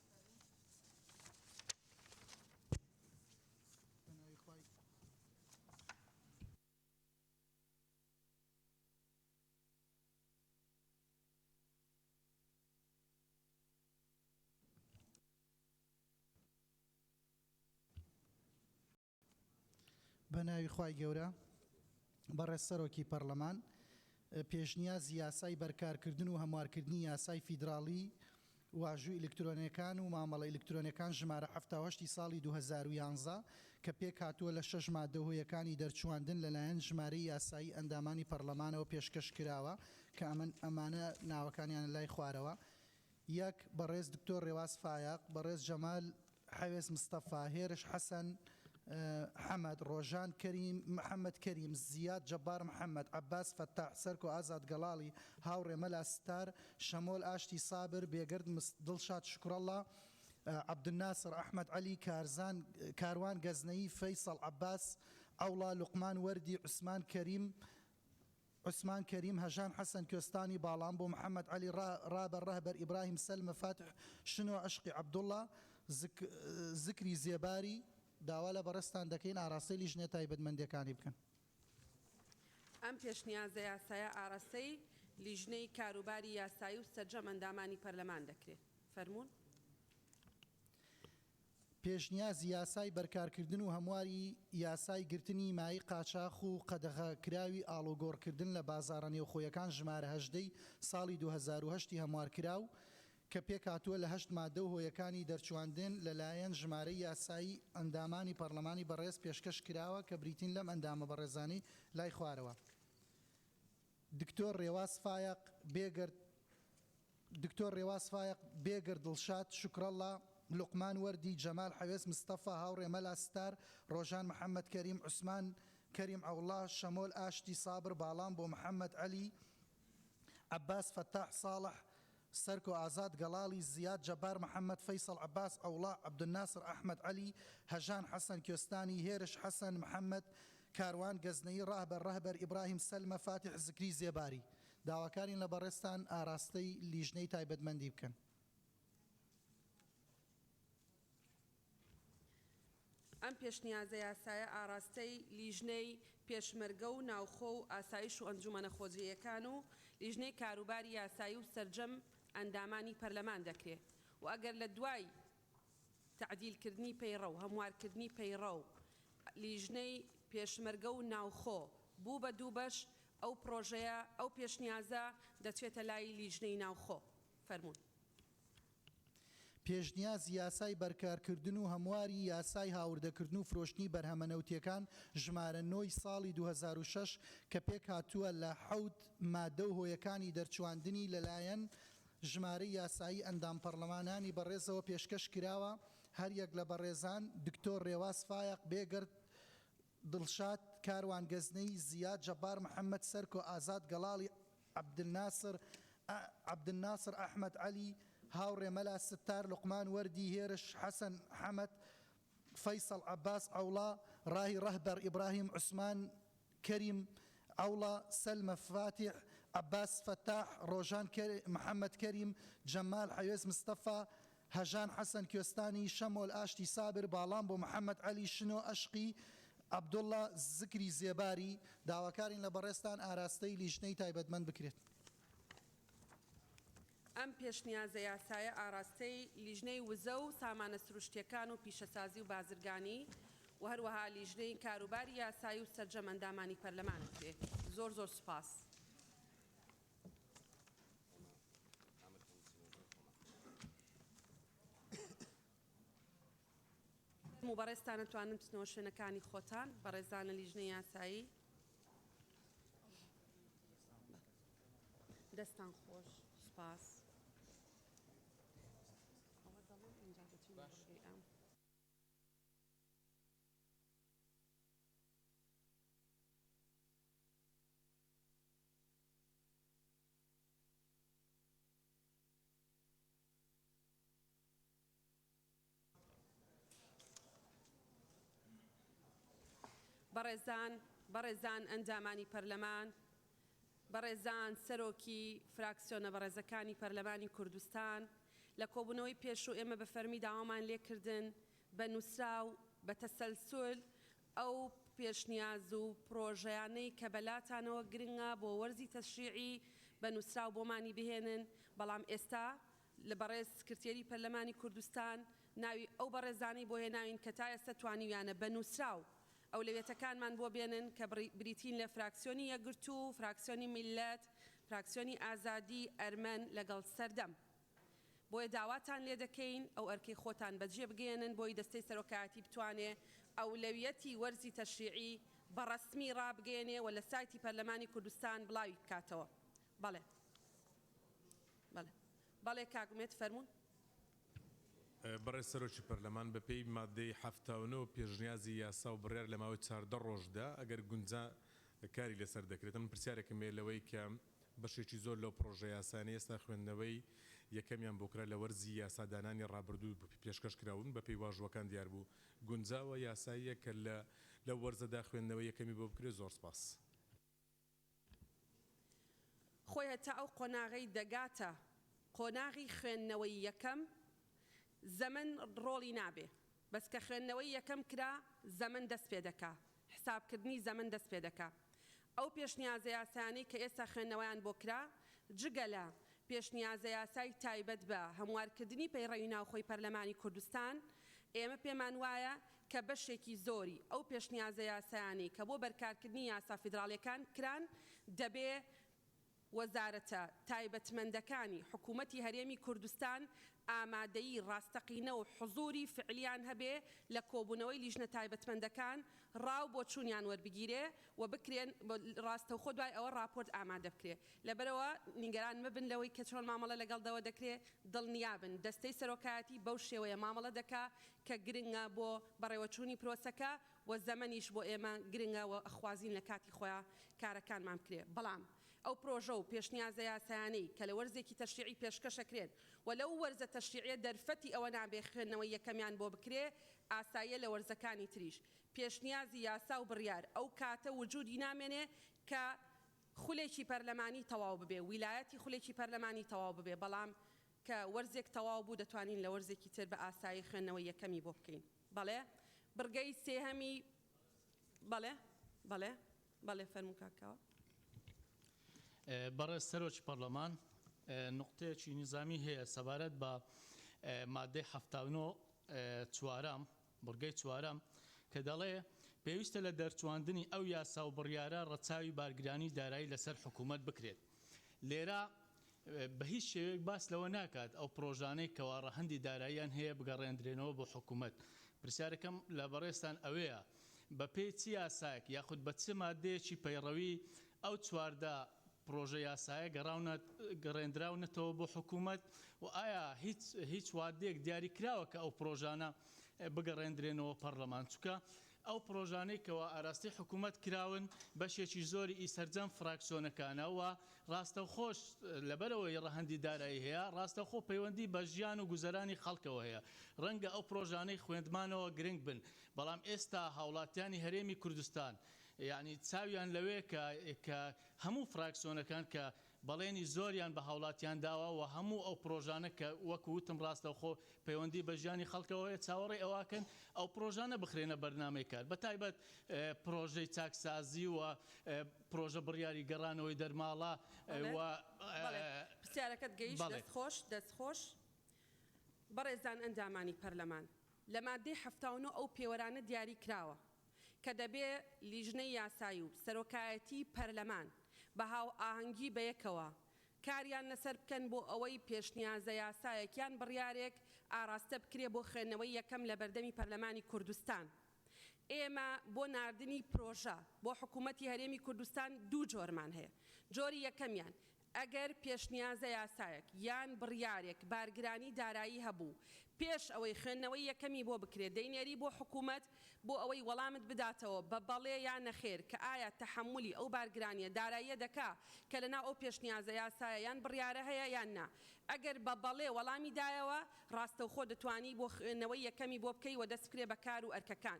E: بە ناوی خوای گەورە بەڕێز سەرۆکی پەڕلەمان پێشنیازی یاسای بەرکارکردن و هەموارکردنی یاسای فیدراڵی واژوو ئیلکترۆنیەکان و مامەڵە ئیلکترۆنیەکان ژمارە 78 ی ساڵی 2011 کە پێکهاتووە لە شەش ماددە و هۆیەکانی دەرچوواندن لەلایەن ژمارەی یاسایی ئەندامانی پەڕلەمانەوە پێشکەش کراوە کە ئەمانە ناوەکانیانە لای خوارەوە یەک، بەڕێز دکتۆر ڕێواز فایەق، بەڕێز جەمال حەوێز مستەفا، هێرش حەسەن حەمەد، ڕۆژان کەریم محەمەد کەریم، زیاد جەبار محەمەد، عەباس فەتاح، سەرکۆ ئازاد گەڵاڵی، هاوڕێ مەلا ستار، شەمۆل ئاشتی سابر، بێگەرد دڵشاد شوکرەڵڵا، عەبدولناسر ئەحمەد عەلی، کارزان کاروان گەزنەیی، فەیسەڵ عەباس عەوڵا، لوقمان وەردی، عوسمان کەریم، عوسمان کەریم، هەژان حەسەن کوێستانی، باڵامبۆ محەمەد عەلی، ڕابەر ڕەهبەر ئیبراهیم، سەلمە فاتح شنۆ، عەشقی عەبدوڵا، زکری زێباری، داوا لە بەڕێزتان دەکەین ئاراستەی لیژنە تایبەتمەندەکانی بکەن.
B: ئەم پێشنیازە یاسایە ئاراستەی لیژنەی کاروباری یاسایی و سەرجەم ئەندامانی پەرلەمان دەکرێت. فەرموون.
E: پێشنیازی یاسای بەرکارکردن و هەمواری یاسای گرتنی مایەی قاچاخ و قەدەغەکراوی ئاڵوگۆڕکردن لە بازاڕە نێوخۆیەکان ژمارە 18 ی ساڵی 2008 ی هەموارکراو کە پێکهاتووە لە هەشت ماددە و هۆیەکانی دەرچواندن لە لایەن ژمارەی یاسایی ئەندامانی پەڕلەمانی بەڕێز پێشکەش کراوە کە بریتین لەم ئەندامە بەڕێزانەی لای خوارەوە دکتۆر ڕێواس فایەق بێگەرد دکتۆر ڕێواس فایەق، بێگەرد دڵشاد، شوکرەڵڵا، لوقمان وەردی، جەمال حەوێز مستەفا، هاوڕێ مەلا ستار، ڕۆژان محەمەد کەریم، عوسمان کەریم عەوڵا، شەمۆل ئاشتی سابر، باڵامبۆ محەمەد عەلی، عەباس فەتاح ساڵح، سەرکۆ ئازاد گەڵاڵی، زیاد جەبار محەمەد، فەیسەڵ عەباس عەوڵا، عەبدولناسر ئەحمەد عەلی، هەژان حەسەن کوێستانی، هێرش حەسەن محەمەد، کاروان گەزنەیی، ڕاهبەر ڕەهبەر ئیبراهیم سەلمە، فاتیح زکری زێباری. داواکارین لە بەڕێزتان ئاراستەی لیژنەی تایبەتمەندی بکەن.
B: ئەم پێشنیازە یاسایە ئاراستەی لیژنەی پێشمەرگە و ناوخۆ و ئاسایش و ئەنجومەنە خۆجێیەکان و لیژنەی کاروباری یاسایی و سەرجەم ئەندامانی پەرلەمان دەکرێ و ئەگەر لە دوای تەعدیلکردنی پەیڕەو، هەموارکردنی پەیڕەو، لیژنەی پێشمەرگە و ناوخۆ بوو بە دووبەش، ئەو پڕۆژەیە، ئەو پێشنیازە دەچێتە لای لیژنەی ناوخۆ. فەرموون.
E: پێشنیازی یاسای بەرکارکردن و هەمواری یاسای هاوردەکردن و فرۆشتنی بەرهەمە نەوتییەکان ژمارە نۆ ی ساڵی 2006 کە پێکهاتووە لە حەوت مادە و هۆیەکانی دەرچواندنی لەلایەن ژمارەی یاسایی ئەندام پەڕلەمانانی بەڕێزەوە پێشکەش کراوە، هەریەک لە بەڕێزان، دکتۆر رێواز فایەق، بێگەرد دڵشاد، کاروان گەزنەیی، زیاد جەبار محەمەد، سەرکۆ ئازاد گەڵاڵی، عەبدولناسر عەبدولناسر ئەحمەد عەلی، هاوڕێ مەلا ستار، لوقمان وەردی، هێرش حەسەن حەمەد، فەیسەڵ عەباس عەوڵا، ڕاهی ڕەهبەر ئیبراهیم عوسمان، کەریم عەوڵا، سەلمە فاتیح، عەباس فەتاح، ڕۆژان محەمەد کەریم، جەمال حەوێز مستەفا، هەژان حەسەن کوێستانی، شەمۆل ئاشتی سابر، باڵامبۆ محەمەد عەلی، شنۆ ئەشقی عەبدوڵا، زکری زێباری، داواکارین لە بەڕێزتان ئاراستەی لیژنەی تایبەتمەند بکرێت.
B: ئەم پێشنیازە یاسایە ئاراستەی لیژنەی وزە و سامانە سروشتییەکان و پیشەسازی و بازرگانی و هەروەها لیژنەی کاروباری یاسایی و سەرجەم ئەندامانی پەرلەمان بکرێ. زۆر زۆر سوپاس. فەرموو بەڕێزتان ئەتوانن بچنەوە شوێنەکانی خۆتان بەڕێزان لە لیژنەی یاسایی. دەستان خۆش سوپاس. ئەوە دەڵێم ئینجا دەچینە بڕگەی ئەم. بەڕێزان بەڕێزان ئەندامانی پەرلەمان، بەڕێزان سەرۆکی فراکسیۆنە بەڕێزەکانی پەرلەمانی کوردستان، لە کۆبوونەوەی پێشوو ئێمە بە فەرمی داوامان لێکردن بە نووسراو بە تەسەلسول ئەو پێشنیاز و پرۆژەیانەی کە بەلاتانەوە گرنگە بۆ وەرزی تەشریعی بە نووسراو بۆمانی بهێنن، بەڵام ئێستا لە بەڕێز سکرتێری پەرلەمانی کوردستان ناوی ئەو بەڕێزانەی بۆ هێناوین کە تا ئێستا توانیویانە بە نووسراو ئەولەویەتەکانمان بۆ بێنن کە بریتین لە فراکسیۆنی یەکگرتوو، فراکسیۆنی میللەت، فراکسیۆنی ئازادی، ئەرمەن لەگەڵ سەردەم. بۆیە داواتان لێ دەکەین ئەو ئەرکەی خۆتان بەجێ بگەیەنن بۆی دەستەی سەرۆکایەتی بتوانێ ئەولەویەتی وەرزی تەشریعی بە ڕەسمی ڕابگەیەنێ و لە سایتی پەرلەمانی کوردستان بڵاوی بکاتەوە. بەڵێ. بەڵێ. بەڵێ کاک ئومێد فەرموون.
F: بەڕێز سەرۆکی پەرلەمان، بەپێی ماددەی 79 پێشنیازی یاسا و بڕیار لە ماوەی 14 ڕۆژدا ئەگەر گونجا کاری لەسەر دەکرێت. من پرسیارێکم هەیە لەوەی کە بەشێکی زۆر لەو پڕۆژە یاسایانەی ئێستا خوێندنەوەی یەکەمیان بۆ کرا لە وەرزی یاسادانانی ڕابردوو پێشکەش کراون، بەپێی واژووەکان دیار بوو گونجاوە یاساییە کە لە لەو وەرزەدا خوێندنەوەی یەکەمی بۆ بکرێت؟ زۆر سپاس.
B: خۆی هەتا ئەو قۆناغەی دەگاتە قۆناغی خوێندنەوەی یەکەم زەمەن ڕۆڵی نابێ بەس کە خوێندنەوەی یەکەم کرا زەمەن دەست پێ دەکا حساب کردنی زەمەن دەست پێ دەکا ئەو پێشنیازە یاسایانەی کە ئێستا خوێندنەوەیان بۆ کرا جگە لە پێشنیازە یاسای تایبەت بە هەموارکردنی پەیڕەوی ناوخۆی پەرلەمانی کوردستان ئێمە پێمان وایە کە بەشێکی زۆری ئەو پێشنیازە یاسایانەی کە بۆ بەرکارکردنی یاسا فیدراڵیەکان کران دەبێ وەزارەتە تایبەتمەندەکانی حکوومەتی هەرێمی کوردستان ئامادەیی ڕاستەقینە و حزووری فعلیان هەبێ لە کۆبوونەوەی لیژنە تایبەتمەندەکان ڕا و بۆچوونیان وەربگیرێ و بکرێن ڕاستەوخۆ دوای ئەوە ڕاپۆرت ئامادە بکرێ. لەبەرئەوە نیگەران مەبن لەوەی کە چۆن مامەڵە لەگەڵ دەوە دەکرێ، دڵنیابن دەستەی سەرۆکایەتی بەو شێوەیە مامەڵە دەکا کە گرنگە بۆ بەڕێوەچوونی پرۆسەکە و زەمەنیش بۆ ئێمە گرنگە و ئەخوازین لە کاتی خۆیا کارەکانمان بکرێ بەڵام ئەو پرۆژە و پێشنیازە یاسایانەی کە لە وەرزێکی تەشریعی پێشکەشەکرێن و لەو وەرزە تەشریعیە دەرفەتی ئەوە نابێ خوێندنەوەی یەکەمیان بۆ بکرێ ئاساییە لە وەرزەکانی تریش پێشنیازی یاسا و بڕیار ئەو کاتە وجودی نامێنێ کە خولێکی پەرلەمانی تەواو ببێ ویلایەتی خولێکی پەرلەمانی تەواو ببێ بەڵام کە وەرزێک تەواو بوو دەتوانین لە وەرزێکی تر بە ئاسایی خوێندنەوەی یەکەمی بۆ بکەین. بەڵێ بڕگەی سێهەمی بەڵێ بەڵێ بەڵێ فەرموو کاک کاوە.
G: بەڕێز سەرۆکی پەڕلەمان نوقتەیەکی نیزامی هەیە سەبارەت بە مادەی 79 چوارەم بڕگەی چوارەم کە دەڵێ پێویستە لە دەرچواندنی ئەو یاسا و بڕیارە ڕەچاوی بارگرانی دارایی لەسەر حکوومەت بکرێت. لێرە بە هیچ شێوەیەک باس لەوە ناکات ئەو پڕۆژانەی کەوا ڕەهەندی داراییان هەیە بگەڕێندرێنەوە بۆ حکوومەت. پرسیارەکەم لە بەڕێزتان ئەوەیە بە پێی چ یاسایەک یاخود بە چ ماددەیەکی پەیڕەوی ئەو 14 پڕۆژە یاسایە گەڕێندراونەتەوە بۆ حکوومەت و ئایا هیچ هیچ وادەیەک دیاری کراوە کە ئەو پڕۆژانە بگەڕێندرێنەوە پەڕلەمان؟ چونکە ئەو پڕۆژانەی کەوا ئاراستەی حکوومەت کراون بەشێکی زۆری ئی سەرجەم فراکسیۆنەکانە و ڕاستەوخۆش لەبەرئەوەی ڕەهەندی دارایی هەیە ڕاستەوخۆ پەیوەندی بە ژیان و گوزەرانی خەڵکەوە هەیە ڕەنگە ئەو پڕۆژانەی خوێندمانەوە گرنگ بن بەڵام ئێستا هاوڵاتیانی هەرێمی کوردستان یانی چاویان لەوەیە کە کە هەموو فراکسیۆنەکان کە بەڵێنی زۆریان بە هاوڵاتیان داوە و هەموو ئەو پڕۆژانە کە وەکو وتم ڕاستەوخۆ پەیوەندی بە ژیانی خەڵکەوە هەیە چاوەڕێی ئەوەکەن ئەو پڕۆژانە بخرێنە بەرنامەی کار بە تایبەت پڕۆژەی چاکسازی و پڕۆژە بڕیاری گەڕانەوەی دەرماڵە و
B: بەڵێ پرسیارەکەت گەیشت دەست خۆش دەست خۆش بەڕێزان ئەندامانی پەرلەمان لە ماددەی 79 ئەو پێوەرانە دیاری کراوە کە دەبێ لیژنەی یاسایی و سەرۆکایەتیی پەرلەمان بە هاوئاهەنگی بەیەکەوە کاریان لەسەر بکەن بۆ ئەوەی پێشنیازە یاسایەک یان بڕیارێک ئاراستە بکرێ بۆ خوێندنەوەی یەکەم لە بەردەمی پەرلەمانی کوردستان. ئێمە بۆ ناردنی پرۆژە بۆ حکوومەتی هەرێمی کوردستان دوو جۆرمان هەیە، جۆری یەکەمیان ئەگەر پێشنیازە یاسایەک یان بڕیارێک بارگرانی دارایی هەبوو پێش ئەوەی خوێندنەوەی یەکەمی بۆ بکرێت دەینێری بۆ حکوومەت بۆ ئەوەی وەڵامت بداتەوە بە بەڵێ یا نەخێر کە ئایا تەحەمولی ئەو بارگرانیە داراییە دەکا کە لەناو ئەو پێشنیازە یاسایە یان بڕیارە هەیە یان نا ئەگەر بە بەڵێ وەڵامی دایەوە ڕاستەوخۆ دەتوانی بۆ خوێندنەوەی یەکەمی بۆ بکەی و دەست بکرێ بە کار و ئەرکەکان.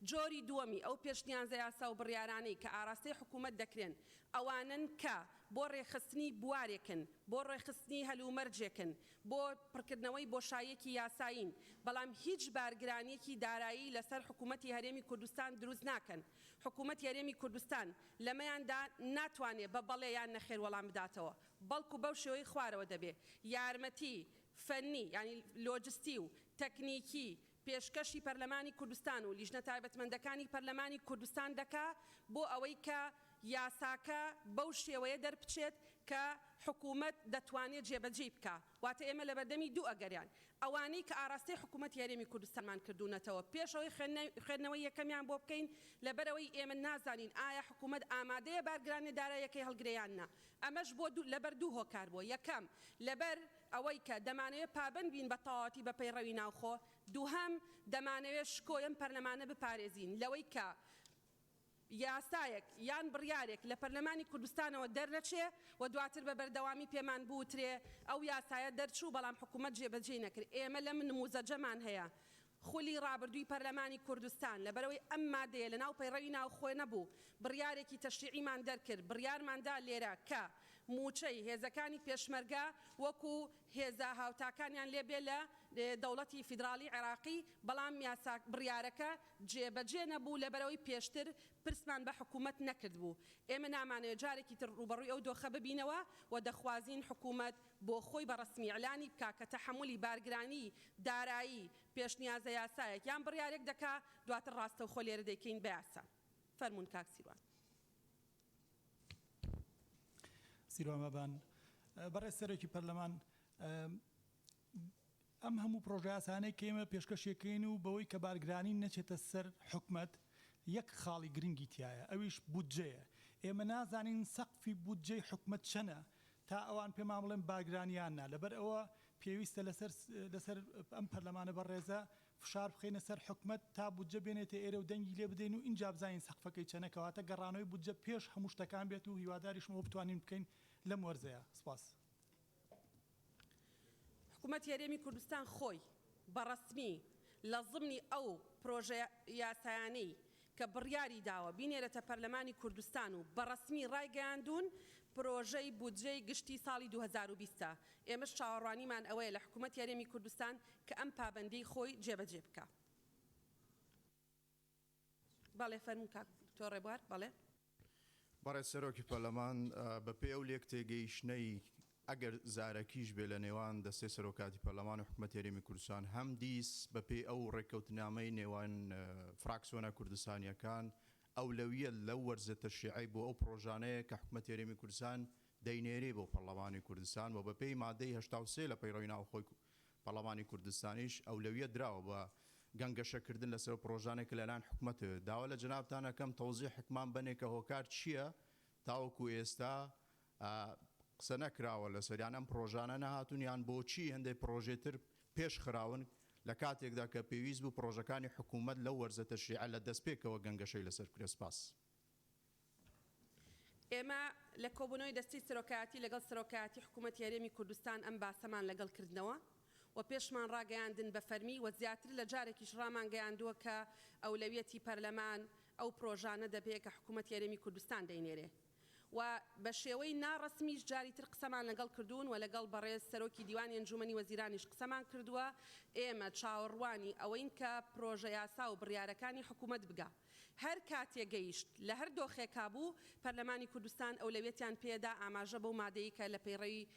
B: جۆری دووەمی ئەو پێشنیازە یاسا و بڕیارانەی کە ئاراستەی حکوومەت دەکرێن ئەوانەن کە بۆ ڕێکخستنی بوارێکن، بۆ ڕێکخستنی هەلومەرجێکن، بۆ پڕکردنەوەی بۆشاییەکی یاسایین، بەڵام هیچ بارگرانییەکی دارایی لەسەر حکوومەتی هەرێمی کوردستان دروست ناکەن. حکوومەتی هەرێمی کوردستان لەمەیاندا ناتوانێ بە بەڵێ یان نەخێر وەڵام بداتەوە، بەڵکو بەو شێوەی خوارەوە دەبێ یارمەتی فەنی یانی لۆجستی و تەکنیکی پێشکەشی پەرلەمانی کوردستان و لیژنە تایبەتمەندەکانی پەرلەمانی کوردستان دەکا بۆ ئەوەی کە یاساکە بەو شێوەیە دەربچێت کە حکوومەت دەتوانێ جێبەجێی بکا. واتە ئێمە لەبەردەمی دوو ئەگەریان، ئەوانەی کە ئاراستەی حکوومەتی هەرێمی کوردستانمان کردوونەتەوە پێش ئەوەی خوێندنەوەی یەکەمیان بۆ بکەین، لەبەرئەوەی ئێمە نازانین ئایا حکوومەت ئامادەیە بارگرانیە داراییەکەی هەڵگرێ یان نا. ئەمەش بۆ دوو لەبەر دوو هۆکار بووە، یەکەم، لەبەر ئەوەی کە دەمانەوێت پابەند بین بە تەواوەتی بە پەیڕەوی ناوخۆ، دووهەم، دەمانەوێت شکۆی ئەم پەرلەمانە بپارێزین لەوەی کە یاسایەک یان بڕیارێک لە پەرلەمانی کوردستانەوە دەرنەچێ و دواتر بە بەردەوامی پێمان بوترێ ئەو یاسایە دەرچوو بەڵام حکوومەت جێبەجێی نەکرد. ئێمە لەم نموزەجەمان هەیە خولی ڕابردووی پەرلەمانی کوردستان لەبەرئەوەی ئەم مادەیە لەناو پەیڕەوی ناوخۆ نەبوو بڕیارێکی تەشریعیمان دەرکرد بڕیارمان دا لێرە کە مووچەی هێزەکانی پێشمەرگە وەکو هێزە هاوتاکانیان لێ بێ لە دەوڵەتی فیدراڵی عێراقی بەڵام یاسا بڕیارەکە جێبەجێ نەبوو لەبەرئەوەی پێشتر پرسمان بە حکوومەت نەکردبوو ئێمە نامانەوێت جارێکی تر ڕووبەڕووی ئەو دۆخە ببینەوە و دەخوازین حکوومەت بۆ خۆی بە ڕەسمی ئیعلانی بکا کە تەحەمولی بارگرانیی دارایی پێشنیازە یاسایەک یان بڕیارێک دەکا، دواتر ڕاستەوخۆ لێرە دەیکەین بە یاسا. فەرموون کاک سیروان.
H: سیروان بابان، بەڕێز سەرۆکی پەرلەمان، ئەم هەموو پڕۆژەیاسانەی کە ئێمە پێشکەشی ئەکەین و بەوەی کە بارگرانی نەچێتە سەر حکومەت یەک خاڵی گرنگی تیایە ئەویش بودجەیە ئێمە نازانین سەقفی بودجەی حکومەت چەنە تا ئەوان پێمان بڵێن بارگرانی یان نا لەبەر ئەوە پێویستە لەسەر لەسەر ئەم پەرلەمانە بەڕێزە فشار بخەینە سەر حکومەت تا بودجە بێنێتە ئێرە و دەنگی لێ بدەین و ئینجا بزانین سەقفەکەی چەنە کەواتە گەڕانەوەی بودجە پێش هەموو شتەکان بێت و هیواداریشم ئەوە بتوانین بکەین لەم وەرزەیا سپاس.
B: حکومەتی هەرێمی کوردستان خۆی بە ڕەسمی لە زمنی ئەو پرۆژە یاسایانەی کە بڕیاری داوە بینێرێتە پەرلەمانی کوردستان و بە ڕەسمی ڕایگەیاندوون پرۆژەی بودجەی گشتی ساڵی 2020 ە، ئێمەش چاوەڕوانیمان ئەوەیە لە حکومەتی هەرێمی کوردستان کە ئەم پابەندیەی خۆی جێبەجێ بکا. بەڵێ فەرموو کاک دکتۆر ڕێبوار، بەڵێ.
I: بەڕێز سەرۆکی پەرلەمان، بەپێی ئەو لێکتێگەیشتنەی ئەگەر زارەکیش بێ لە نێوان دەستەی سەرۆکاتی پەرلەمان و حکومەتی هەرێمی کوردستان، هەمدیس بەپێی ئەو ڕێککەوتنامەی نێوان فراکسیۆنە کوردستانییەکان، ئەولەویەت لەو وەرزە تەشریعەی بۆ ئەو پڕۆژانەیە کە حکومەتی هەرێمی کوردستان دەینێرێ بۆ پەرلەمانی کوردستان و بەپێی مادەی 83 لە پەیڕەوی ناوخۆی پەڕلەمانی کوردستانیش ئەولەویەت دراوە بە گەنگەشەکردن لەسەر ئەو پڕۆژانەی کە لەلایەن حکومەتەوە. داوا لە جەنابتان ئەکەم تەوزیحێکمان بەنێ کە هۆکار چییە تاوەکو ئێستا قسە نەکراوە لەسەر یان ئەم پڕۆژانە نەهاتوون یان بۆچی هەندێک پڕۆژەی تر پێش خراون لە کاتێکدا کە پێویست بوو پڕۆژەکانی حکومەت لەو وەرزە تەشریعە لە دەستپێکەوە گەنگەشەی لەسەر بکرێت. سپاس.
B: ئێمە لە کۆبوونەوەی دەستەی سەرۆکایەتی لەگەڵ سەرۆکایەتی حکوومەتی هەرێمی کوردستان ئەم باسەمان لەگەڵ کردنەوە و پێشمان ڕاگەیاندن بە فەرمی و زیاتر لە جارێکیش ڕامانگەیاندووە کە ئەولەویەتی پەرلەمان ئەو پرۆژانە دەبێ کە حکوومەتی هەرێمی کوردستان دەینێرێ و بە شێوەی نا ڕەسمیش جاری تر قسەمان لەگەڵ کردوون و لەگەڵ بەڕێز سەرۆکی دیوانی ئەنجوومەنی وەزیرانیش قسەمان کردووە ئێمە چاوەڕوانی ئەوەین کە پرۆژە یاسا و بڕیارەکانی حکوومەت بگا هەر کاتێ گەیشت، لە هەر دۆخێکا بوو، پەرلەمانی کوردستان ئەولەویەتیان پێدا، ئاماژە بەو مادەی کە لە پەیڕەوی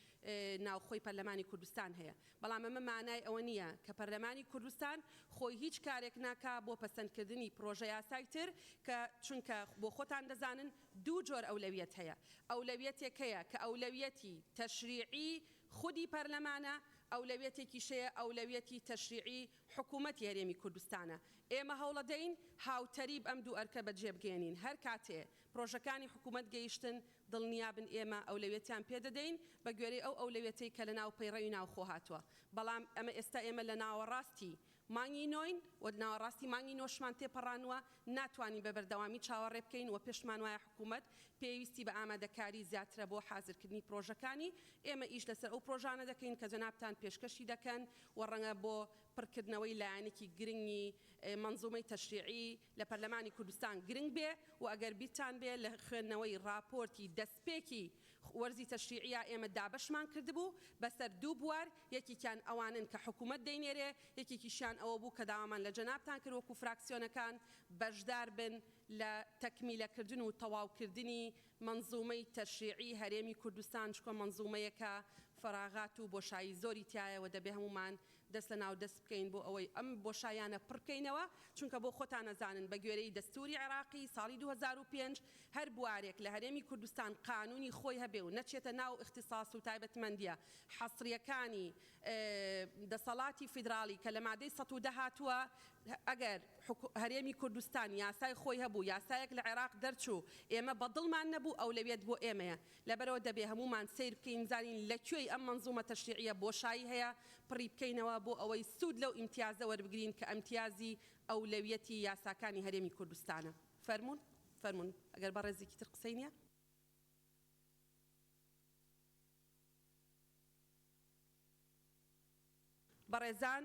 B: ناوخۆی پەرلەمانی کوردستان هەیە. بەڵام ئەمە مانای ئەوە نییە کە پەرلەمانی کوردستان خۆی هیچ کارێک ناکا بۆ پەسەندکردنی پرۆژە یاسای تر کە چونکە بۆ خۆتان دەزانن دوو جۆر ئەولەویەت هەیە. ئەولەویەتێک هەیە کە ئەولەویەتی تەشریعی خودی پەرلەمانە. ئەولەویەتێکیش هەیە ئەولەویەتی تەشریعی حکوومەتی هەرێمی کوردستانە. ئێمە هەوڵەدەین هاوتەریب ئەم دوو ئەرکە بەجێ بگەیەنین. هەر کاتێ پرۆژەکانی حکوومەت گەیشتن، دڵنیابن ئێمە ئەولەویەتیان پێ دەدەین بە گوێرەی ئەو ئەولەویەتەی کە لە ناو پەیڕەوی ناوخۆ هاتووە. بەڵام ئەمە ئێستا ئێمە لە ناوەڕاستی مانگی نۆین و ناوەڕاستی مانگی نۆشمان تێپەڕانووە، ناتوانین بە بەردەوامی چاوەڕێ بکەین و پێشمان وایە حکوومەت پێویستی بە ئامادەکاری زیاترە بۆ حازرکردنی پرۆژەکانی، ئێمە ئیش لەسەر ئەو پرۆژانە دەکەین کە جەنابتان پێشکەشی دەکەن و ڕەنگە بۆ پڕکردنەوەی لایەنێکی گرنگی مەنزومەی تەشریعی لە پەرلەمانی کوردستان گرنگ بێ و ئەگەر بیرتان بێ لە خوێندنەوەی ڕاپۆرتی دەستپێکی وەرزی تەشریعیە ئێمە دابەشمان کردبوو بەسەر دوو بوار، یەکێکیان ئەوانەن کە حکومەت دەینێرێ، یەکێکیشیان ئەوە بوو کە داوامان لە جەنابتان کرد وەکو فراکسیۆنەکان بەشدار بن لە تەکمیلەکردن و تەواوکردنی مەنزومەی تەشریعی هەرێمی کوردستان، چونکە مەنزومەیەکە فەراغات و بۆشایی زۆری تیایە و دەبێ هەموومان دەست لە ناو دەست بکەین بۆ ئەوەی ئەم بۆشاییانە پڕ بکەینەوە، چونکە بۆ خۆتان ئەزانن بە گوێرەی دەستووری عێراقی ساڵی 2005 هەر بوارێک لە هەرێمی کوردستان قانوونی خۆی هەبێ و نەچێتە ناو ئیختیساس و تایبەتمەندییە حەسرییەکانی دەسەڵاتی فیدراڵی کە لە مادەی 110 هاتووە، ئەگەر هەرێمی کوردستان یاسای خۆی هەبوو، یاسایەک لە عێراق دەرچوو ئێمە بە دڵمان نەبوو ئەولەویەت بۆ ئێمەیە. لەبەرئەوە دەبێ هەموومان سەیر بکەین بزانین لە کوێی ئەم مەنزومە تەشریعیە بۆشایی هەیە پڕی بکەینەوە بۆ ئەوەی سوود لەو ئیمتیازە وەربگرین کە ئەمتیازی ئەولەویەتی یاساکانی هەرێمی کوردستانە. فەرموون فەرموون ئەگەر بەڕێزێکی تر قسەی نیە. بەڕێزان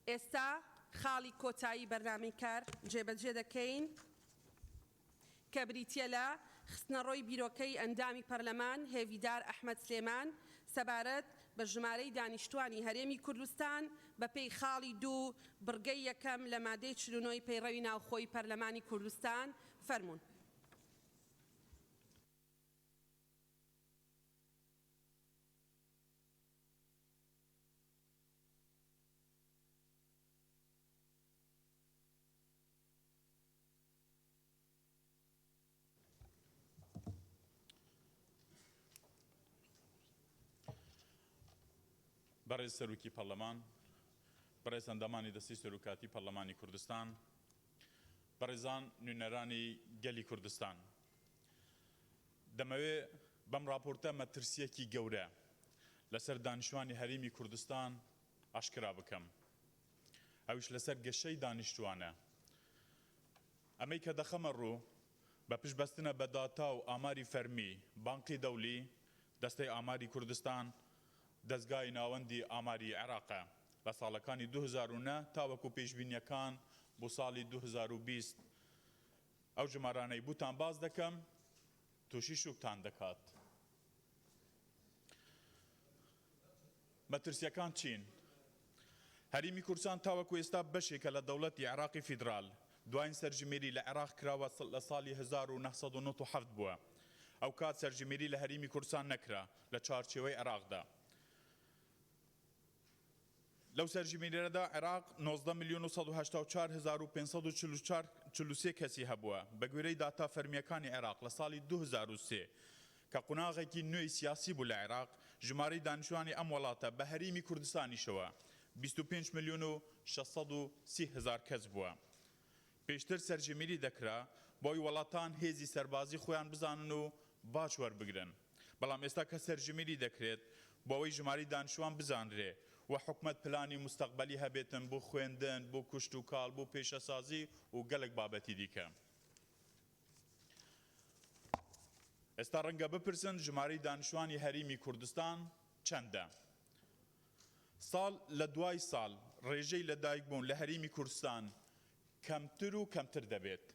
B: ئێستا خاڵی کۆتایی بەرنامەی کار جێبەجێ دەکەین کە بریتییە لە خستنەڕۆی بیرۆکەی ئەندامی پەرلەمان هێڤیدار ئەحمەد سلێمان سەبارەت بە ژمارەی دانیشتوانی هەرێمی کوردستان بەپێی خاڵی دوو بڕگەی یەکەم لە مادەی 49 ی پەیڕەوی ناوخۆی پەرلەمانی کوردستان فەرموون.
J: بەڕێز سەرۆکی پەرلەمان، بەڕێز ئەندامانی دەستەی سەرۆکاتی پەرلەمانی کوردستان، بەڕێزان نوێنەرانی گەلی کوردستان، دەمەوێ بەم ڕاپۆرتە مەترسییەکی گەورە لەسەر دانیشتوانی هەرێمی کوردستان ئاشکرا بکەم، ئەویش لەسەر گەشەی دانیشتوانە. ئەمەی کە دەخەمە ڕوو بە پشت بەستنە بە داتا و ئاماری فەرمی بانقی دەولی، دەستەی ئاماری کوردستان، دەزگای ناوەندی ئاماری عێراقە لە ساڵەکانی 2009 تاوەکو پێشبینییەکان بۆ ساڵی 2020. ئەو ژمارانەی بوتان باس دەکەم توشی شوکتان دەکات. مەترسیەکان چین؟ هەریمی کوردستان تاوەکو ئێستا بەشێکە لە دەوڵەتی عێراقی فیدرال، دواین سەرژمێری لە عێراق کراوە لە ساڵی 1997 بووە، ئەوکات سەرژمێری لە هەریمی کوردستان نەکرا لە چوارچێوەی عێراقدا. لەو سەرژمێرییەدا عێراق 19 ملیۆن و 184 هەزار و 544 43 کەسی هەبووە، بەگوێرەی داتا فەرمییەکانی عێراق لە ساڵی 2003 کە قوناغێکی نوێی سیاسی بوو لە عێراق، ژمارەی دانیشتوانی ئەم وەڵاتە بە هەریمی کوردستانیشەوە 25 ملیۆن و 630 هەزار کەس بووە. پێشتر سەرژمێری دەکرا بۆی وەڵاتان هێزی سەربازی خۆیان بزانن و باج وەربگرن، بەڵام ئێستا کە سەرژمێری دەکرێت بۆ ئەوەی ژمارەی دانیشتوان بزانرێ و حکومەت پلانی موستەقبەلی هەبێتن بۆ خوێندن، بۆ کشتوکاڵ، بۆ پێشەسازی و گەلەک بابەتی دیکە. ئێستا ڕەنگە بپرسن ژمارەی دانیشتوانی هەریمی کوردستان چەندە؟ ساڵ لە دوای ساڵ ڕێژەی لەدایکبوون لە هەریمی کوردستان کەمتر و کەمتر دەبێت.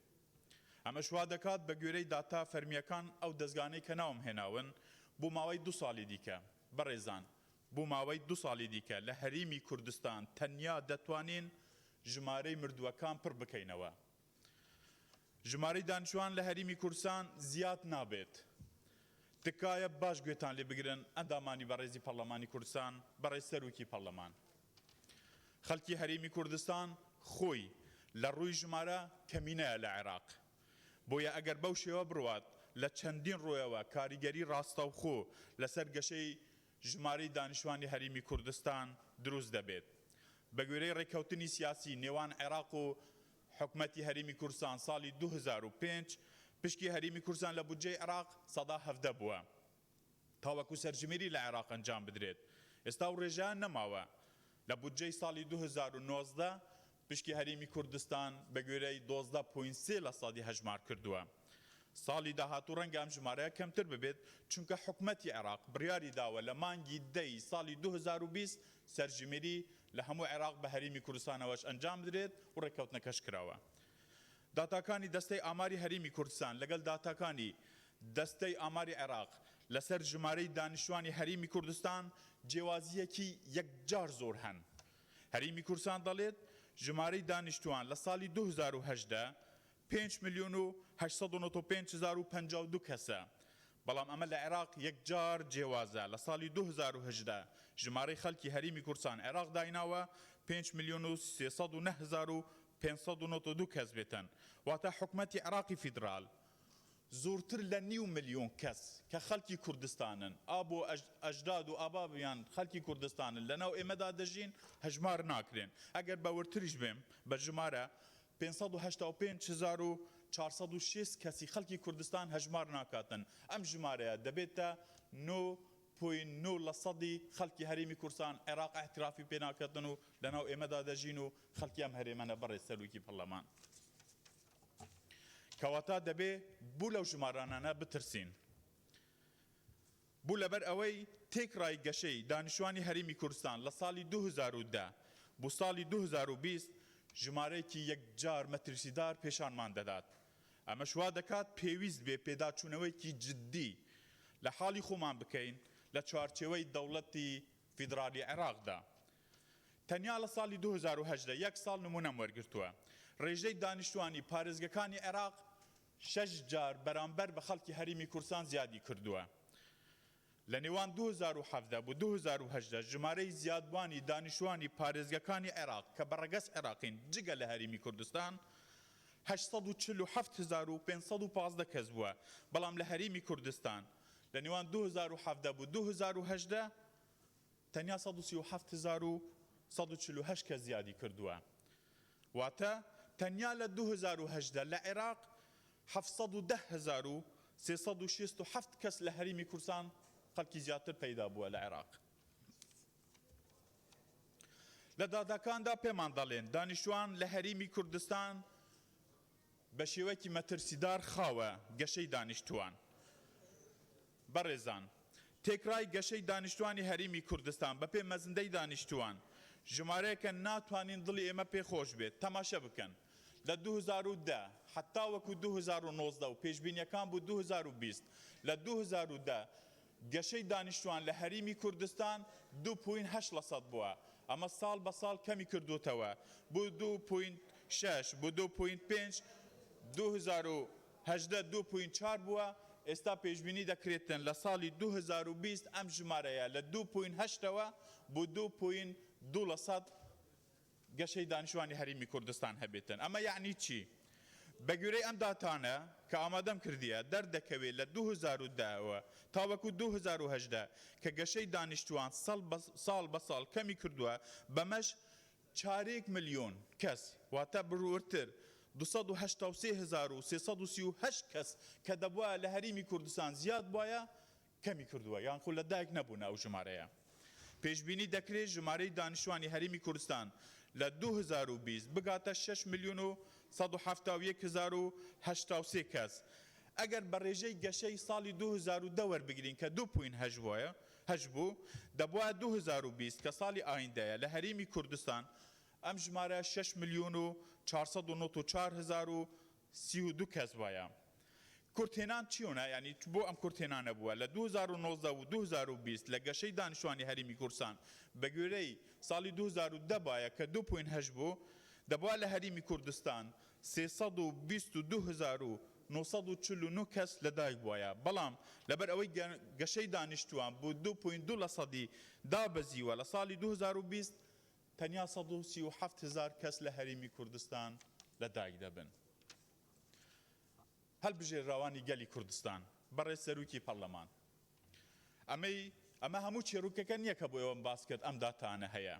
J: ئەمەش وا دەکات بە گوێرەی داتا فەرمییەکان ئەو دەزگانەی کە ناوم هێناون بۆ ماوەی دوو ساڵی دیکە، بەڕێزان بۆ ماوەی دوو ساڵی دیکە لە هەریمی کوردستان تەنیا دەتوانین ژمارەی مردووەکان پڕ بکەینەوە. ژمارەی دانیشتوان لە هەریمی کوردستان زیاد نابێت. تکایە باش گوێتان لێ بگرن ئەندامانی بەڕێزی پەڕلەمانی کوردستان، بەڕێز سەروکی پەڕلەمان. خەڵکی هەرێمی کوردستان خۆی لە ڕووی ژمارە کەمینەیە لە عێراق. بۆیە ئەگەر بەو شێوە بڕوات لە چەندین ڕوویەوە کاریگەری ڕاستەوخۆ لەسەر گەشەی. ژمارەی دانیشتوانی هەریمی کوردستان دروست دەبێت. بەگوێرەی ڕێککەوتنی سیاسی نێوان عێراق و حکومەتی هەریمی کوردستان ساڵی 2005 پشکی هەریمی کوردستان لە بودجەی عێراق 17% بووە. تاوەکو سەرژمێری لە عێراق ئەنجام بدرێت. ئێستا ئەو ڕێژەیە نەماوە. لە بودجەی ساڵی 2019 پشکی هەرێمی کوردستان بەگوێرەی 12 point سێ لە سەدی هەژمار کردووە. ساڵی داهاتوو ڕەنگە ئەم ژمارەیە کەمتر ببێت، چونکە حکومەتی عێراق بڕیاری داوە لە مانگی دە ی ساڵی 2020 سەرژمێری لە هەموو عێراق بە هەرێمی کوردستانەوەش ئەنجام بدرێت و ڕێککەوتنەکەش کراوە. داتاکانی دەستەی ئاماری هەرێمی کوردستان لەگەڵ داتاکانی دەستەی ئاماری عێراق لەسەر ژمارەی دانیشتوانی هەرێمی کوردستان جیاوازییەکی یەکجار زۆر هەن. هەرێمی کوردستان دەڵێت، ژمارەی دانیشتوان لە ساڵی 2018 پێنج ملیۆن و 895 هەزار و 52 کەسە، بەڵام ئەمە لە عێراق یەکجار جیاوازە، لە ساڵی 2018 ژمارەی خەڵکی هەرێمی کوردستان عێراق دایناوە پێنج ملیۆن و 309 هەزار و 592 کەس بێتن، واتە حکومەتی عێراقی فیدرال زۆرتر لە نیو ملیۆن کەس کە خەڵکی کوردستانن، ئاب و ئەژداد و ئابابیان خەڵکی کوردستانن لەناو ئێمەدا دەژین، هەژمار ناکرێن. ئەگەر بە وردتریش بێم بە ژمارە، 585,460 کەسی خەڵکی کوردستان هەژمار ناکاتن، ئەم ژمارەیە دەبێتە نۆ point نۆ لە سەدی خەڵکی هەرێمی کوردستان، عێراق ئیعترافی پێ ناکاتن و لەناو ئێمەدا دەژین و خەڵکی ئەم هەرێمەنە بەڕێز سەرۆکی پەرلەمان. کەواتە دەبێ بو لەو ژمارانانە بترسین. بو لەبەر ئەوەی تێکڕای گەشەی دانیشتوانی هەرێمی کوردستان لە ساڵی 2010 بو ساڵی 2020 ژمارەیەکی یەکجار مەترسیدار پێشانمان دەدات. ئەمەش وا دەکات پێویست بێ پێداچوونەوەیەکی جددی لە حاڵی خۆمان بکەین لە چوارچێوەی دەوڵەتی فیدراڵی عێراقدا. تەنیا لە ساڵی 2018 یەک ساڵ نموونەم وەرگرتووە، ڕێژەی دانیشتووانی پارێزگەکانی عێراق شەش جار بەرامبەر بە خەڵکی هەرێمی کوردستان زیادی کردووە. لە نێوان 2017 بۆ 2018 ژمارەی زیادبووانی دانیشتووانی پارێزگەکانی عێراق کە بە ڕەگەز عێراقین جگە لە هەرێمی کوردستان 847515 کەس بووە، بەڵام لە هەرێمی کوردستان لە نێوان 2017 بۆ 2018 تەنیا 137148 کەس زیادی کردووە، واتە تەنیا لە 2018 لە عێراق 710367 کەس لە هەرێمی کوردستان خەڵکی زیاتر پەیدا بووە لە عێراق. لە داتاکاندا پێمان دەڵێن دانیشتوان لە هەرێمی کوردستان بە شێوەیەکی مەترسیدار خاوە گەشەی دانیشتوان. بەڕێزان، تێکڕای گەشەی دانیشتوانی هەریمی کوردستان بەپێ مەزندەی دانیشتوان، ژمارەیەکە ناتوانین دڵی ئێمە پێ خۆش بێت، تەماشە بکەن لە 2010 حەتاوەکو 2019 و پێشبینیەکان بو 2020، لە 2010 گەشەی دانیشتوان لە هەریمی کوردستان دوو point هەشت لە سەد بووە، ئەمە ساڵ بە ساڵ کەمی کردووتەوە بو دوو point شەش بو دوو point پێنج، 2018 دوو point چوار بووە، ئێستا پێشبینی دەکرێتن لە ساڵی 2020 ئەم ژمارەیە لە دوو point هەشتەوە بو دوو point دوو لە سەد گەشەی دانیشتوانی هەریمی کوردستان هەبێتن. ئەمە یەعنی چی؟ بە گوێرەی ئەم داتانە کە ئامادەم کردیە دەردەکەوێت لە 2010 ەوە تاوەکو 2018 کە گەشەی دانیشتوان ساڵ بە ساڵ کەمی کردووە بەمەش چارێک ملیۆن کەس واتە بروورتر 283338 کەس کە دەبوایە لە هەریمی کوردستان زیاد بوایە کەمی کردووە یانخو لە دایک نەبوونە ئەو ژمارەیە. پێشبینی دەکرێت ژمارەی دانیشتوانی هەرێمی کوردستان لە 2020 بگاتە شەش ملیۆن و 171 هەزار و 83 کەس ئەگەر بە ڕێژەی گەشەی ساڵی 2010 وەربگرین کە دوو point هەشت بووە هەشت بوو دەبوایە 2020 کە ساڵی ئایندەیە لە هەرێمی کوردستان ئەم ژمارە شەش ملیۆن و 494 هەزار و 32 کەس بوایە. کورتهێنان چیۆنە یانی بۆ ئەم کورتهێنانە بووە لە 2019 و 2020 لە گەشەی دانیشتوانی هەرێمی کوردستان بە گوێرەی ساڵی 2010 بایە کە دوو point هەشت بوو دەبوا لە هەریمی کوردستان 322949 کەس لەدایک بوایە بەڵام لەبەر ئەوەی گەشەی دانیشتوان بۆ دوو point دوو لە سەدی دابەزیوە لە ساڵی 2020 تەنیا 137 هەزار کەس لە هەرێمی کوردستان لەدایک دەبن. هەلبژێراوانی گەلی کوردستان، بەڕێز سەروکی پەڕلەمان، ئەمەی. ئەمە هەموو چێروکەکە نییە کە بۆ ئێوەم باس کرد ئەم داتانە هەیە.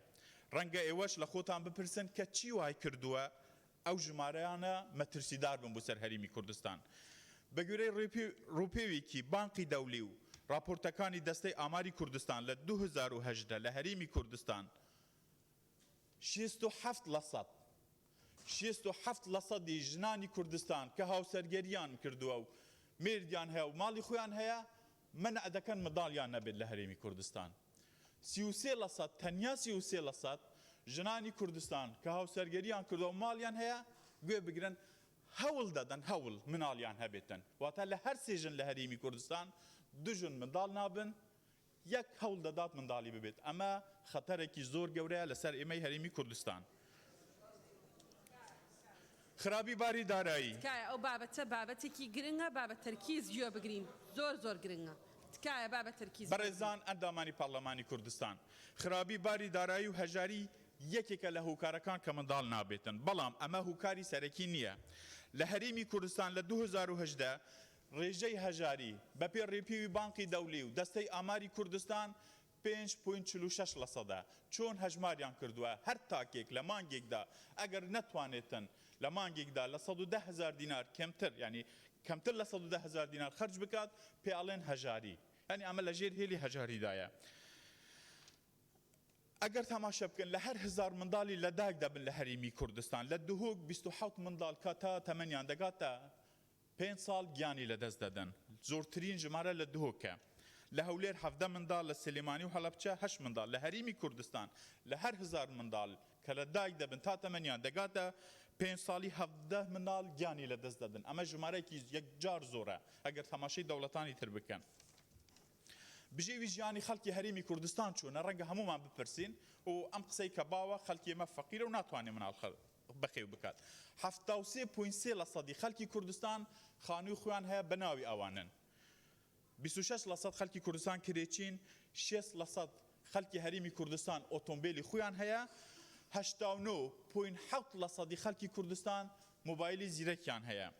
J: ڕەنگە ئێوەش لە خۆتان بپرسن کە چی وای کردووە ئەو ژمارەیانە مەترسیدار بن بۆ سەر هەریمی کوردستان. بە گوێرەی ڕووپێوێکی بانقی دەولی و ڕاپۆرتەکانی دەستەی ئاماری کوردستان لە 2018 لە هەریمی کوردستان 67 لەسەد 67 لەسەدی ژنانی کوردستان کە هاوسەرگەریان کردووە و مێردیان هەیە و ماڵی خۆیان هەیە مەنع دەکەن منداڵیان نەبێت لە هەرێمی کوردستان. 33 لەسەد، تەنیا 33 لەسەد ژنانی کوردستان کە هاوسەرگەریان کردووە و ماڵیان هەیە، گوێ بگرن، هەوڵ دەدەن، هەوڵ، مناڵیان هەبێتن. واتە لە هەر سێ ژن لە هەرێمی کوردستان، دوو ژن منداڵ نابن، یەک هەوڵ دەدات منداڵی ببێت. ئەمە خەتەرێکی زۆر گەورەیە لەسەر ئێمەی هەرێمی کوردستان. خرابی باری دارایی.
B: تکایە ئەو بابەتە بابەتێکی گرنگە با بە تەرکیز گوێ بگرین زۆر زۆر گرنگە تکایە با بە تەرکیز گوێ بگرین.
J: بەڕێزان ئەندامانی پەڕلەمانی کوردستان، خرابی باری دارایی و هەژاری یەکێکە لە هۆکارەکان کە منداڵ نابێتن، بەڵام ئەمە هۆکاری سەرەکی نییە. لە هەرێمی کوردستان لە 2018 ڕێژەی هەژاری بەپێی ڕێپێوی بانقی دەولی و دەستەی ئاماری کوردستان پێنج point 46 لەسەدە، چۆن هەژماریان کردووە، هەر تاکێک لە مانگێکدا ئەگەر نەتوانێتن لە مانگێکدا لە 110 هەزار دینار کەمتر یانی کەمتر لە 110 هەزار دینار خەرج بکات پێ ئەڵێن هەژاری یانی ئەمە لە ژێر هێلی هەژاریدایە. ئەگەر تەماشا بکەن لە هەر هەزار منداڵی لەدایک دەبن لە هەرێمی کوردستان لە دهۆک 27 منداڵ کە تا تەمەنیان دەگاتە پێنج ساڵ گیانی لەدەست دەدەن، زۆرترین ژمارە لە دهۆکە، لە هەولێر 17 منداڵ، لە سلێمانی و هەڵەبچە هەشت منداڵ، لە هەرێمی کوردستان لە هەر هەزار منداڵ کە لە دایک دەبن تا تەمەنیان دەگاتە پێنج ساڵی 17 منداڵ گیانی لەدەست دەدەن، ئەمە ژمارەیەکی یەکجار زۆرە ئەگەر تەماشەی دەوڵەتانی تر بکەن. بژێوی ژیانی خەڵکی هەرێمی کوردستان چۆنە؟ ڕەنگە هەموومان بپرسین و ئەم قسەی کە باوە خەڵکی ئێمە فەقیرە و ناتوانێت مناڵ بەخێو بکات. 73 point سێ لە سەدی خەڵکی کوردستان خانووی خۆیان هەیە بە ناوی ئەوانن. 26 لە سەد خەڵکی کوردستان کرێچین، 60 لە سەد خەڵکی هەرێمی کوردستان ئۆتۆمبێلی خۆیان هەیە، 89 point حەوت لە سەدی خەڵکی کوردستان مۆبایلی زیرەکیان هەیە.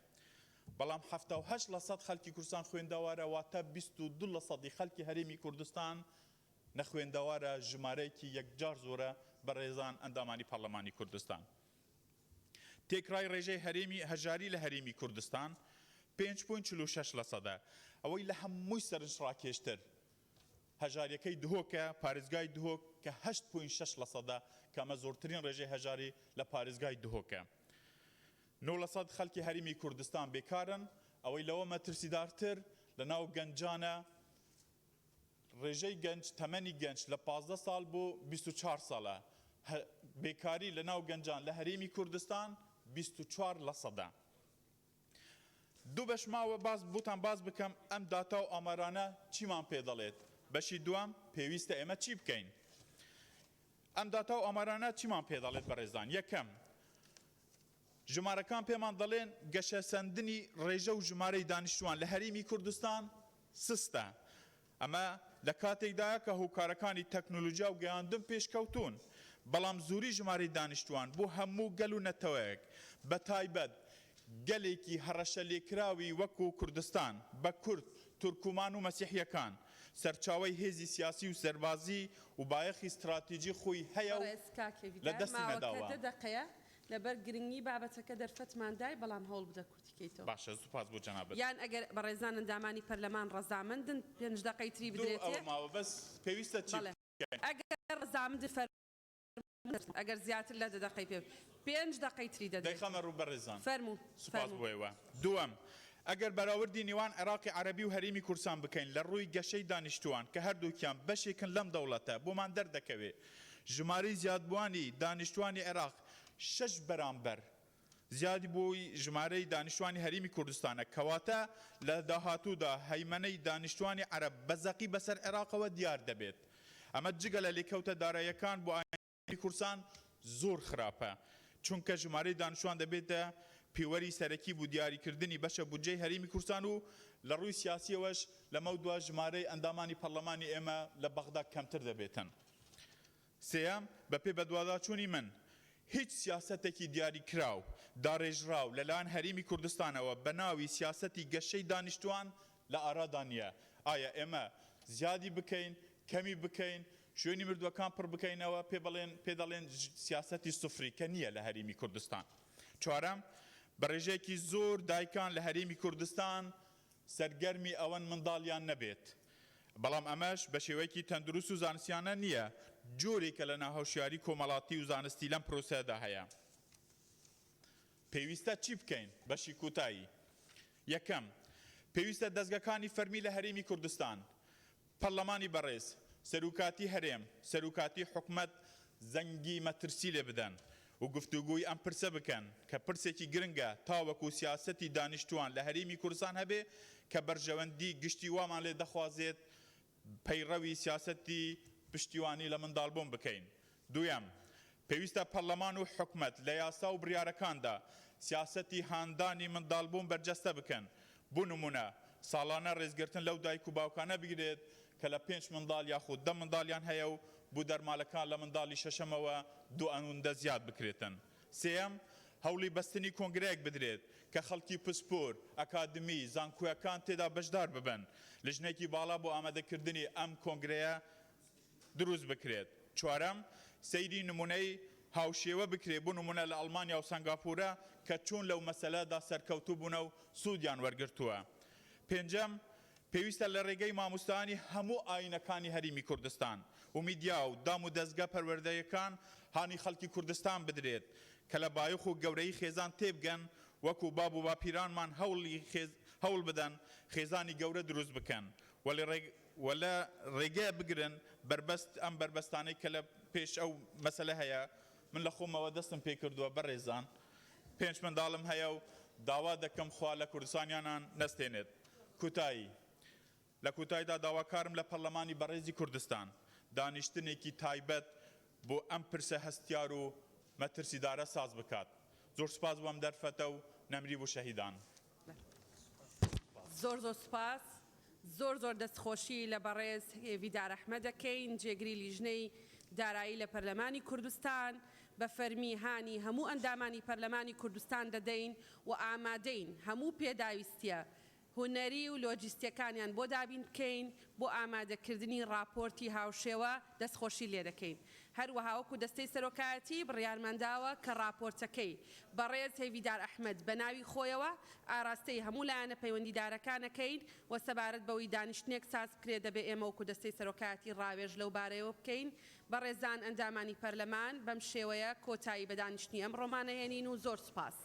J: بەڵام 78 لە سەد خەڵکی کوردستان خوێندەوارە، واتە 22 لە سەدی خەڵکی هەرێمی کوردستان نەخوێندەوارە، ژمارەیەکی یەکجار زۆرە بەڕێزان ئەندامانی پەڕلەمانی کوردستان. تێکڕای ڕێژەی هەرێمی هەژاری لە هەرێمی کوردستان پێنج point 46 لە سەدە. ئەوەی لە هەمووی سەرنجڕاکێشتر هەژاریەکەی دهۆکە، پارێزگای دهۆک کە هەشت point شەش لە سەدە کە ئەمە زۆرترین ڕێژەی هەژاری لە پارێزگای دهۆکە. نۆ لە سەد خەڵکی هەرێمی کوردستان بێکارن، ئەوەی لەوە مەترسیدارتر لەناو گەنجانە، ڕێژەی گەنج تەمەنی گەنج لە 15 ساڵ بۆ 24 ساڵە، بێکاری لە ناو گەنجان لە هەرێمی کوردستان 24 لە سەدە. دوو بەش ماوە باس بۆتان باس بکەم ئەم داتا و ئامارانە چیمان پێ دەڵێت، بەشی دووەم پێویستە ئێمە چی بکەین؟ ئەم داتا و ئامارانە چیمان پێ دەڵێت بەڕێزان؟ یەکەم، ژمارەکان پێمان دەڵێن گەشەسەندنی ڕێژە و ژمارەی دانیشتووان لە هەرێمی کوردستان سستە، ئەمە لە کاتێکدایە کە هۆکارەکانی تەکنۆلۆجیا و گەیاندن پێشکەوتوون، بەڵام زۆری ژمارەی دانیشتووان بۆ هەموو گەل و نەتەوەیەک، بەتایبەت گەلێکی هەڕەشەلێکراوی وەکو کوردستان، بە کورد، تورکمان و مەسیحییەکان، سەرچاوەی هێزی سیاسی و سەربازی و بایەخی ستراتیجی خۆی هەیە و
B: بەڕێز کاک
J: لە
B: هێڤیدار،
J: دەستی
B: ماوەکە
J: نەداوە.
B: دە دەقەیە، لەبەر گرنگی بابەتەکە دەرفەتمان دای، بەڵام هەوڵ بدە کورتی کەیتەوە.
J: باشە سوپاس بۆ جەنابت.
B: یان ئەگەر بەڕێزان ئەندامانی پەرلەمان ڕەزامەندن پێنج دەقەی تری
J: دوو
B: بدرێتێ.
J: ئەوە ماوە بەس پێویستە چی
B: بەڵێ
J: بکەین؟
B: ئەگەر ڕەزامەندن فەرموون ئەگەر زیاتر لە دە دەقەی پێ پێنج دەقەی تری دەدرێتێ.
J: دەیخەمە ڕوو بەڕێزان.
B: فەرموو
J: سوپاس
B: فەرموو.
J: بۆ ئێوە. دووەم، ئەگەر بەراوردی نێوان عێراقی عەرەبی و هەرێمی کوردستان بکەین لە ڕووی گەشەی دانیشتووان کە هەردووکیان بەشێکن لەم دەوڵەتە بۆمان دەردەکەوێ ژمارەی زیادبووانی دانیشتووانی عێراق شەش بەرامبەر زیادبووی ژمارەی دانیشتوانی هەرێمی کوردستانە، کەواتە لە داهاتوودا هەیمەنەی دانیشتوانی عەرەب بە زەقی بەسەر عێراقەوە دیار دەبێت. ئەمە جگە لە لێکەوتە داراییەکان بۆ ئایندەی کوردستان زۆر خراپە، چونکە ژمارەی دانیشتوان دەبێتە پێوەری سەرەکی بۆ دیاریکردنی بەشە بودجەی هەرێمی کوردستان و لە ڕووی سیاسییەوەش لەمەودوا ژمارەی ئەندامانی پەڕلەمانی ئێمە لە بەغدا کەمتر دەبێتن. سێیەم، بەپێی بەدواداچوونی من، هیچ سیاسەتێکی دیاریکراو، داڕێژراو لەلایەن هەرێمی کوردستانەوە بە ناوی سیاسەتی گەشەی دانیشتووان لە ئارادا نییە. ئایا ئێمە زیادی بکەین، کەمی بکەین، شوێنی مردووەکان پڕ بکەینەوە، پێ بەڵێن پێ دەڵێن سیاسەتی سفری کە نییە لە هەرێمی کوردستان. چوارەم، بە ڕێژەیەکی زۆر دایکان لە هەرێمی کوردستان سەرگەرمی ئەوەن منداڵیان نەبێت، بەڵام ئەمەش بە شێوەیەکی تەندروست و زانستیانە نییە، جۆرێکە لە ناهۆشیاری کۆمەڵاتی و زانستی لەم پرۆسەیەدا هەیە. پێویستە چی بکەین؟ بەشی کۆتایی. یەکەم، پێویستە دەزگەکانی فەرمی لە هەرێمی کوردستان، پەرلەمانی بەڕێز، سەروکاتی هەرێم، سەروکاتی حکومەت زەنگی مەترسی لێ بدەن و گفتوگۆی ئەم پرسە بکەن کە پرسێکی گرنگە تاوەکو سیاسەتی دانیشتوان لە هەرێمی کوردستان هەبێ کە بەرژەوەندی گشتی وامان لێ دەخوازێت پەیڕەوی سیاسەتی پشتیوانی لە منداڵبوون بکەین. دوویەم، پێویستە پەرلەمان و حکومەت لە یاسا و بڕیارەکاندا سیاسەتی هاندانی منداڵبوون بەرجەستە بکەن، بۆ نموونە ساڵانە رێزگرتن لەو دایک و باوکانە بگرێت کە لە پێنج منداڵ یاخود دە منداڵیان هەیە و بۆ دەرمالەکان لە منداڵی شەشەمەوە دوو ئەوندە زیاد بکرێتن. سێیەم، هەوڵی بەستنی کۆنگرەیەک بدرێت کە خەڵکی پسپۆر، ئەکادمی، زانکۆیەکان تێدا بەشدار ببن، لیژنەیەکی باڵا بۆ ئامادەکردنی ئەم کۆنگرەیە دروست بکرێت. چوارەم، سەیری نمونەی هاوشێوە بکرێت، بۆ نمونە لە ئەڵمانیا و سەنگاپورە کە چۆن لەو مەسەلەدا سەرکەوتوو بوونە و سوودیان وەرگرتووە. پێنجەم، پێویستە لە رێگەی ماموستایانی هەموو ئایینەکانی هەریمی کوردستان و میدیا و دام و دەزگا پەروەردەیەکان هانی خەڵکی کوردستان بدرێت کە لە بایەخ و گەورەیی خێزان تێبگەن وەکو باب و باپیرانمان هەوڵی هەوڵ بدەن خێزانی گەورە دروست بکەن و و لە رێگە بگرن بەربەست ئەم بەربەستانەی کە لە پێش ئەو مەسەلە هەیە من لە خۆمەوە دەستم پێکردووە بەڕێزان پێنج منداڵم هەیە و داوا دەکەم خوا لە کوردستانیانان نەستێنێت. کوتایی، لە کوتایدا داواکارم لە پەڕلەمانی بەڕێزی کوردستان دانیشتنێکی تایبەت بۆ ئەم پرسە هەستیار و مەترسیدارە ساز بکات. زۆر سوپاس بۆ ئەم دەرفەتە و نەمری بۆ شەهیدان.
B: زۆر زۆر سوپاس. زۆر زۆر دەستخۆشی لە بەڕێز هێڤیدار ئەحمەد دەکەین، جێگری لیژنەی دارایی لە پەرلەمانی کوردستان. بە فەرمی هانی هەموو ئەندامانی پەرلەمانی کوردستان دەدەین و ئامادەین هەموو پێداویستیە هونەری و لۆجیستیەکانیان بۆ دابین بکەین بۆ ئامادەکردنی ڕاپۆرتی هاوشێوە دەستخۆشی لێدەکەین. هەروەها وەکو دەستەی سەرۆکایەتی بڕیارمان داوە کە ڕاپۆرتەکەی بەڕێز هێڤیدار ئەحمەد بە ناوی خۆیەوە ئاراستەی هەموو لایەنە پەیوەندیدارەکان ئەکەین و سەبارەت بەوەی دانیشتنێک ساز بکرێت دەبێ ئێمە وەکو دەستەی سەرۆکایەتی ڕاوێژ لەو بارەیەوە بکەین. بەڕێزان ئەندامانی پەرلەمان بەم شێوەیە کۆتایی بە دانیشتنی ئەمڕۆمان ئەهێنین و زۆر سوپاس.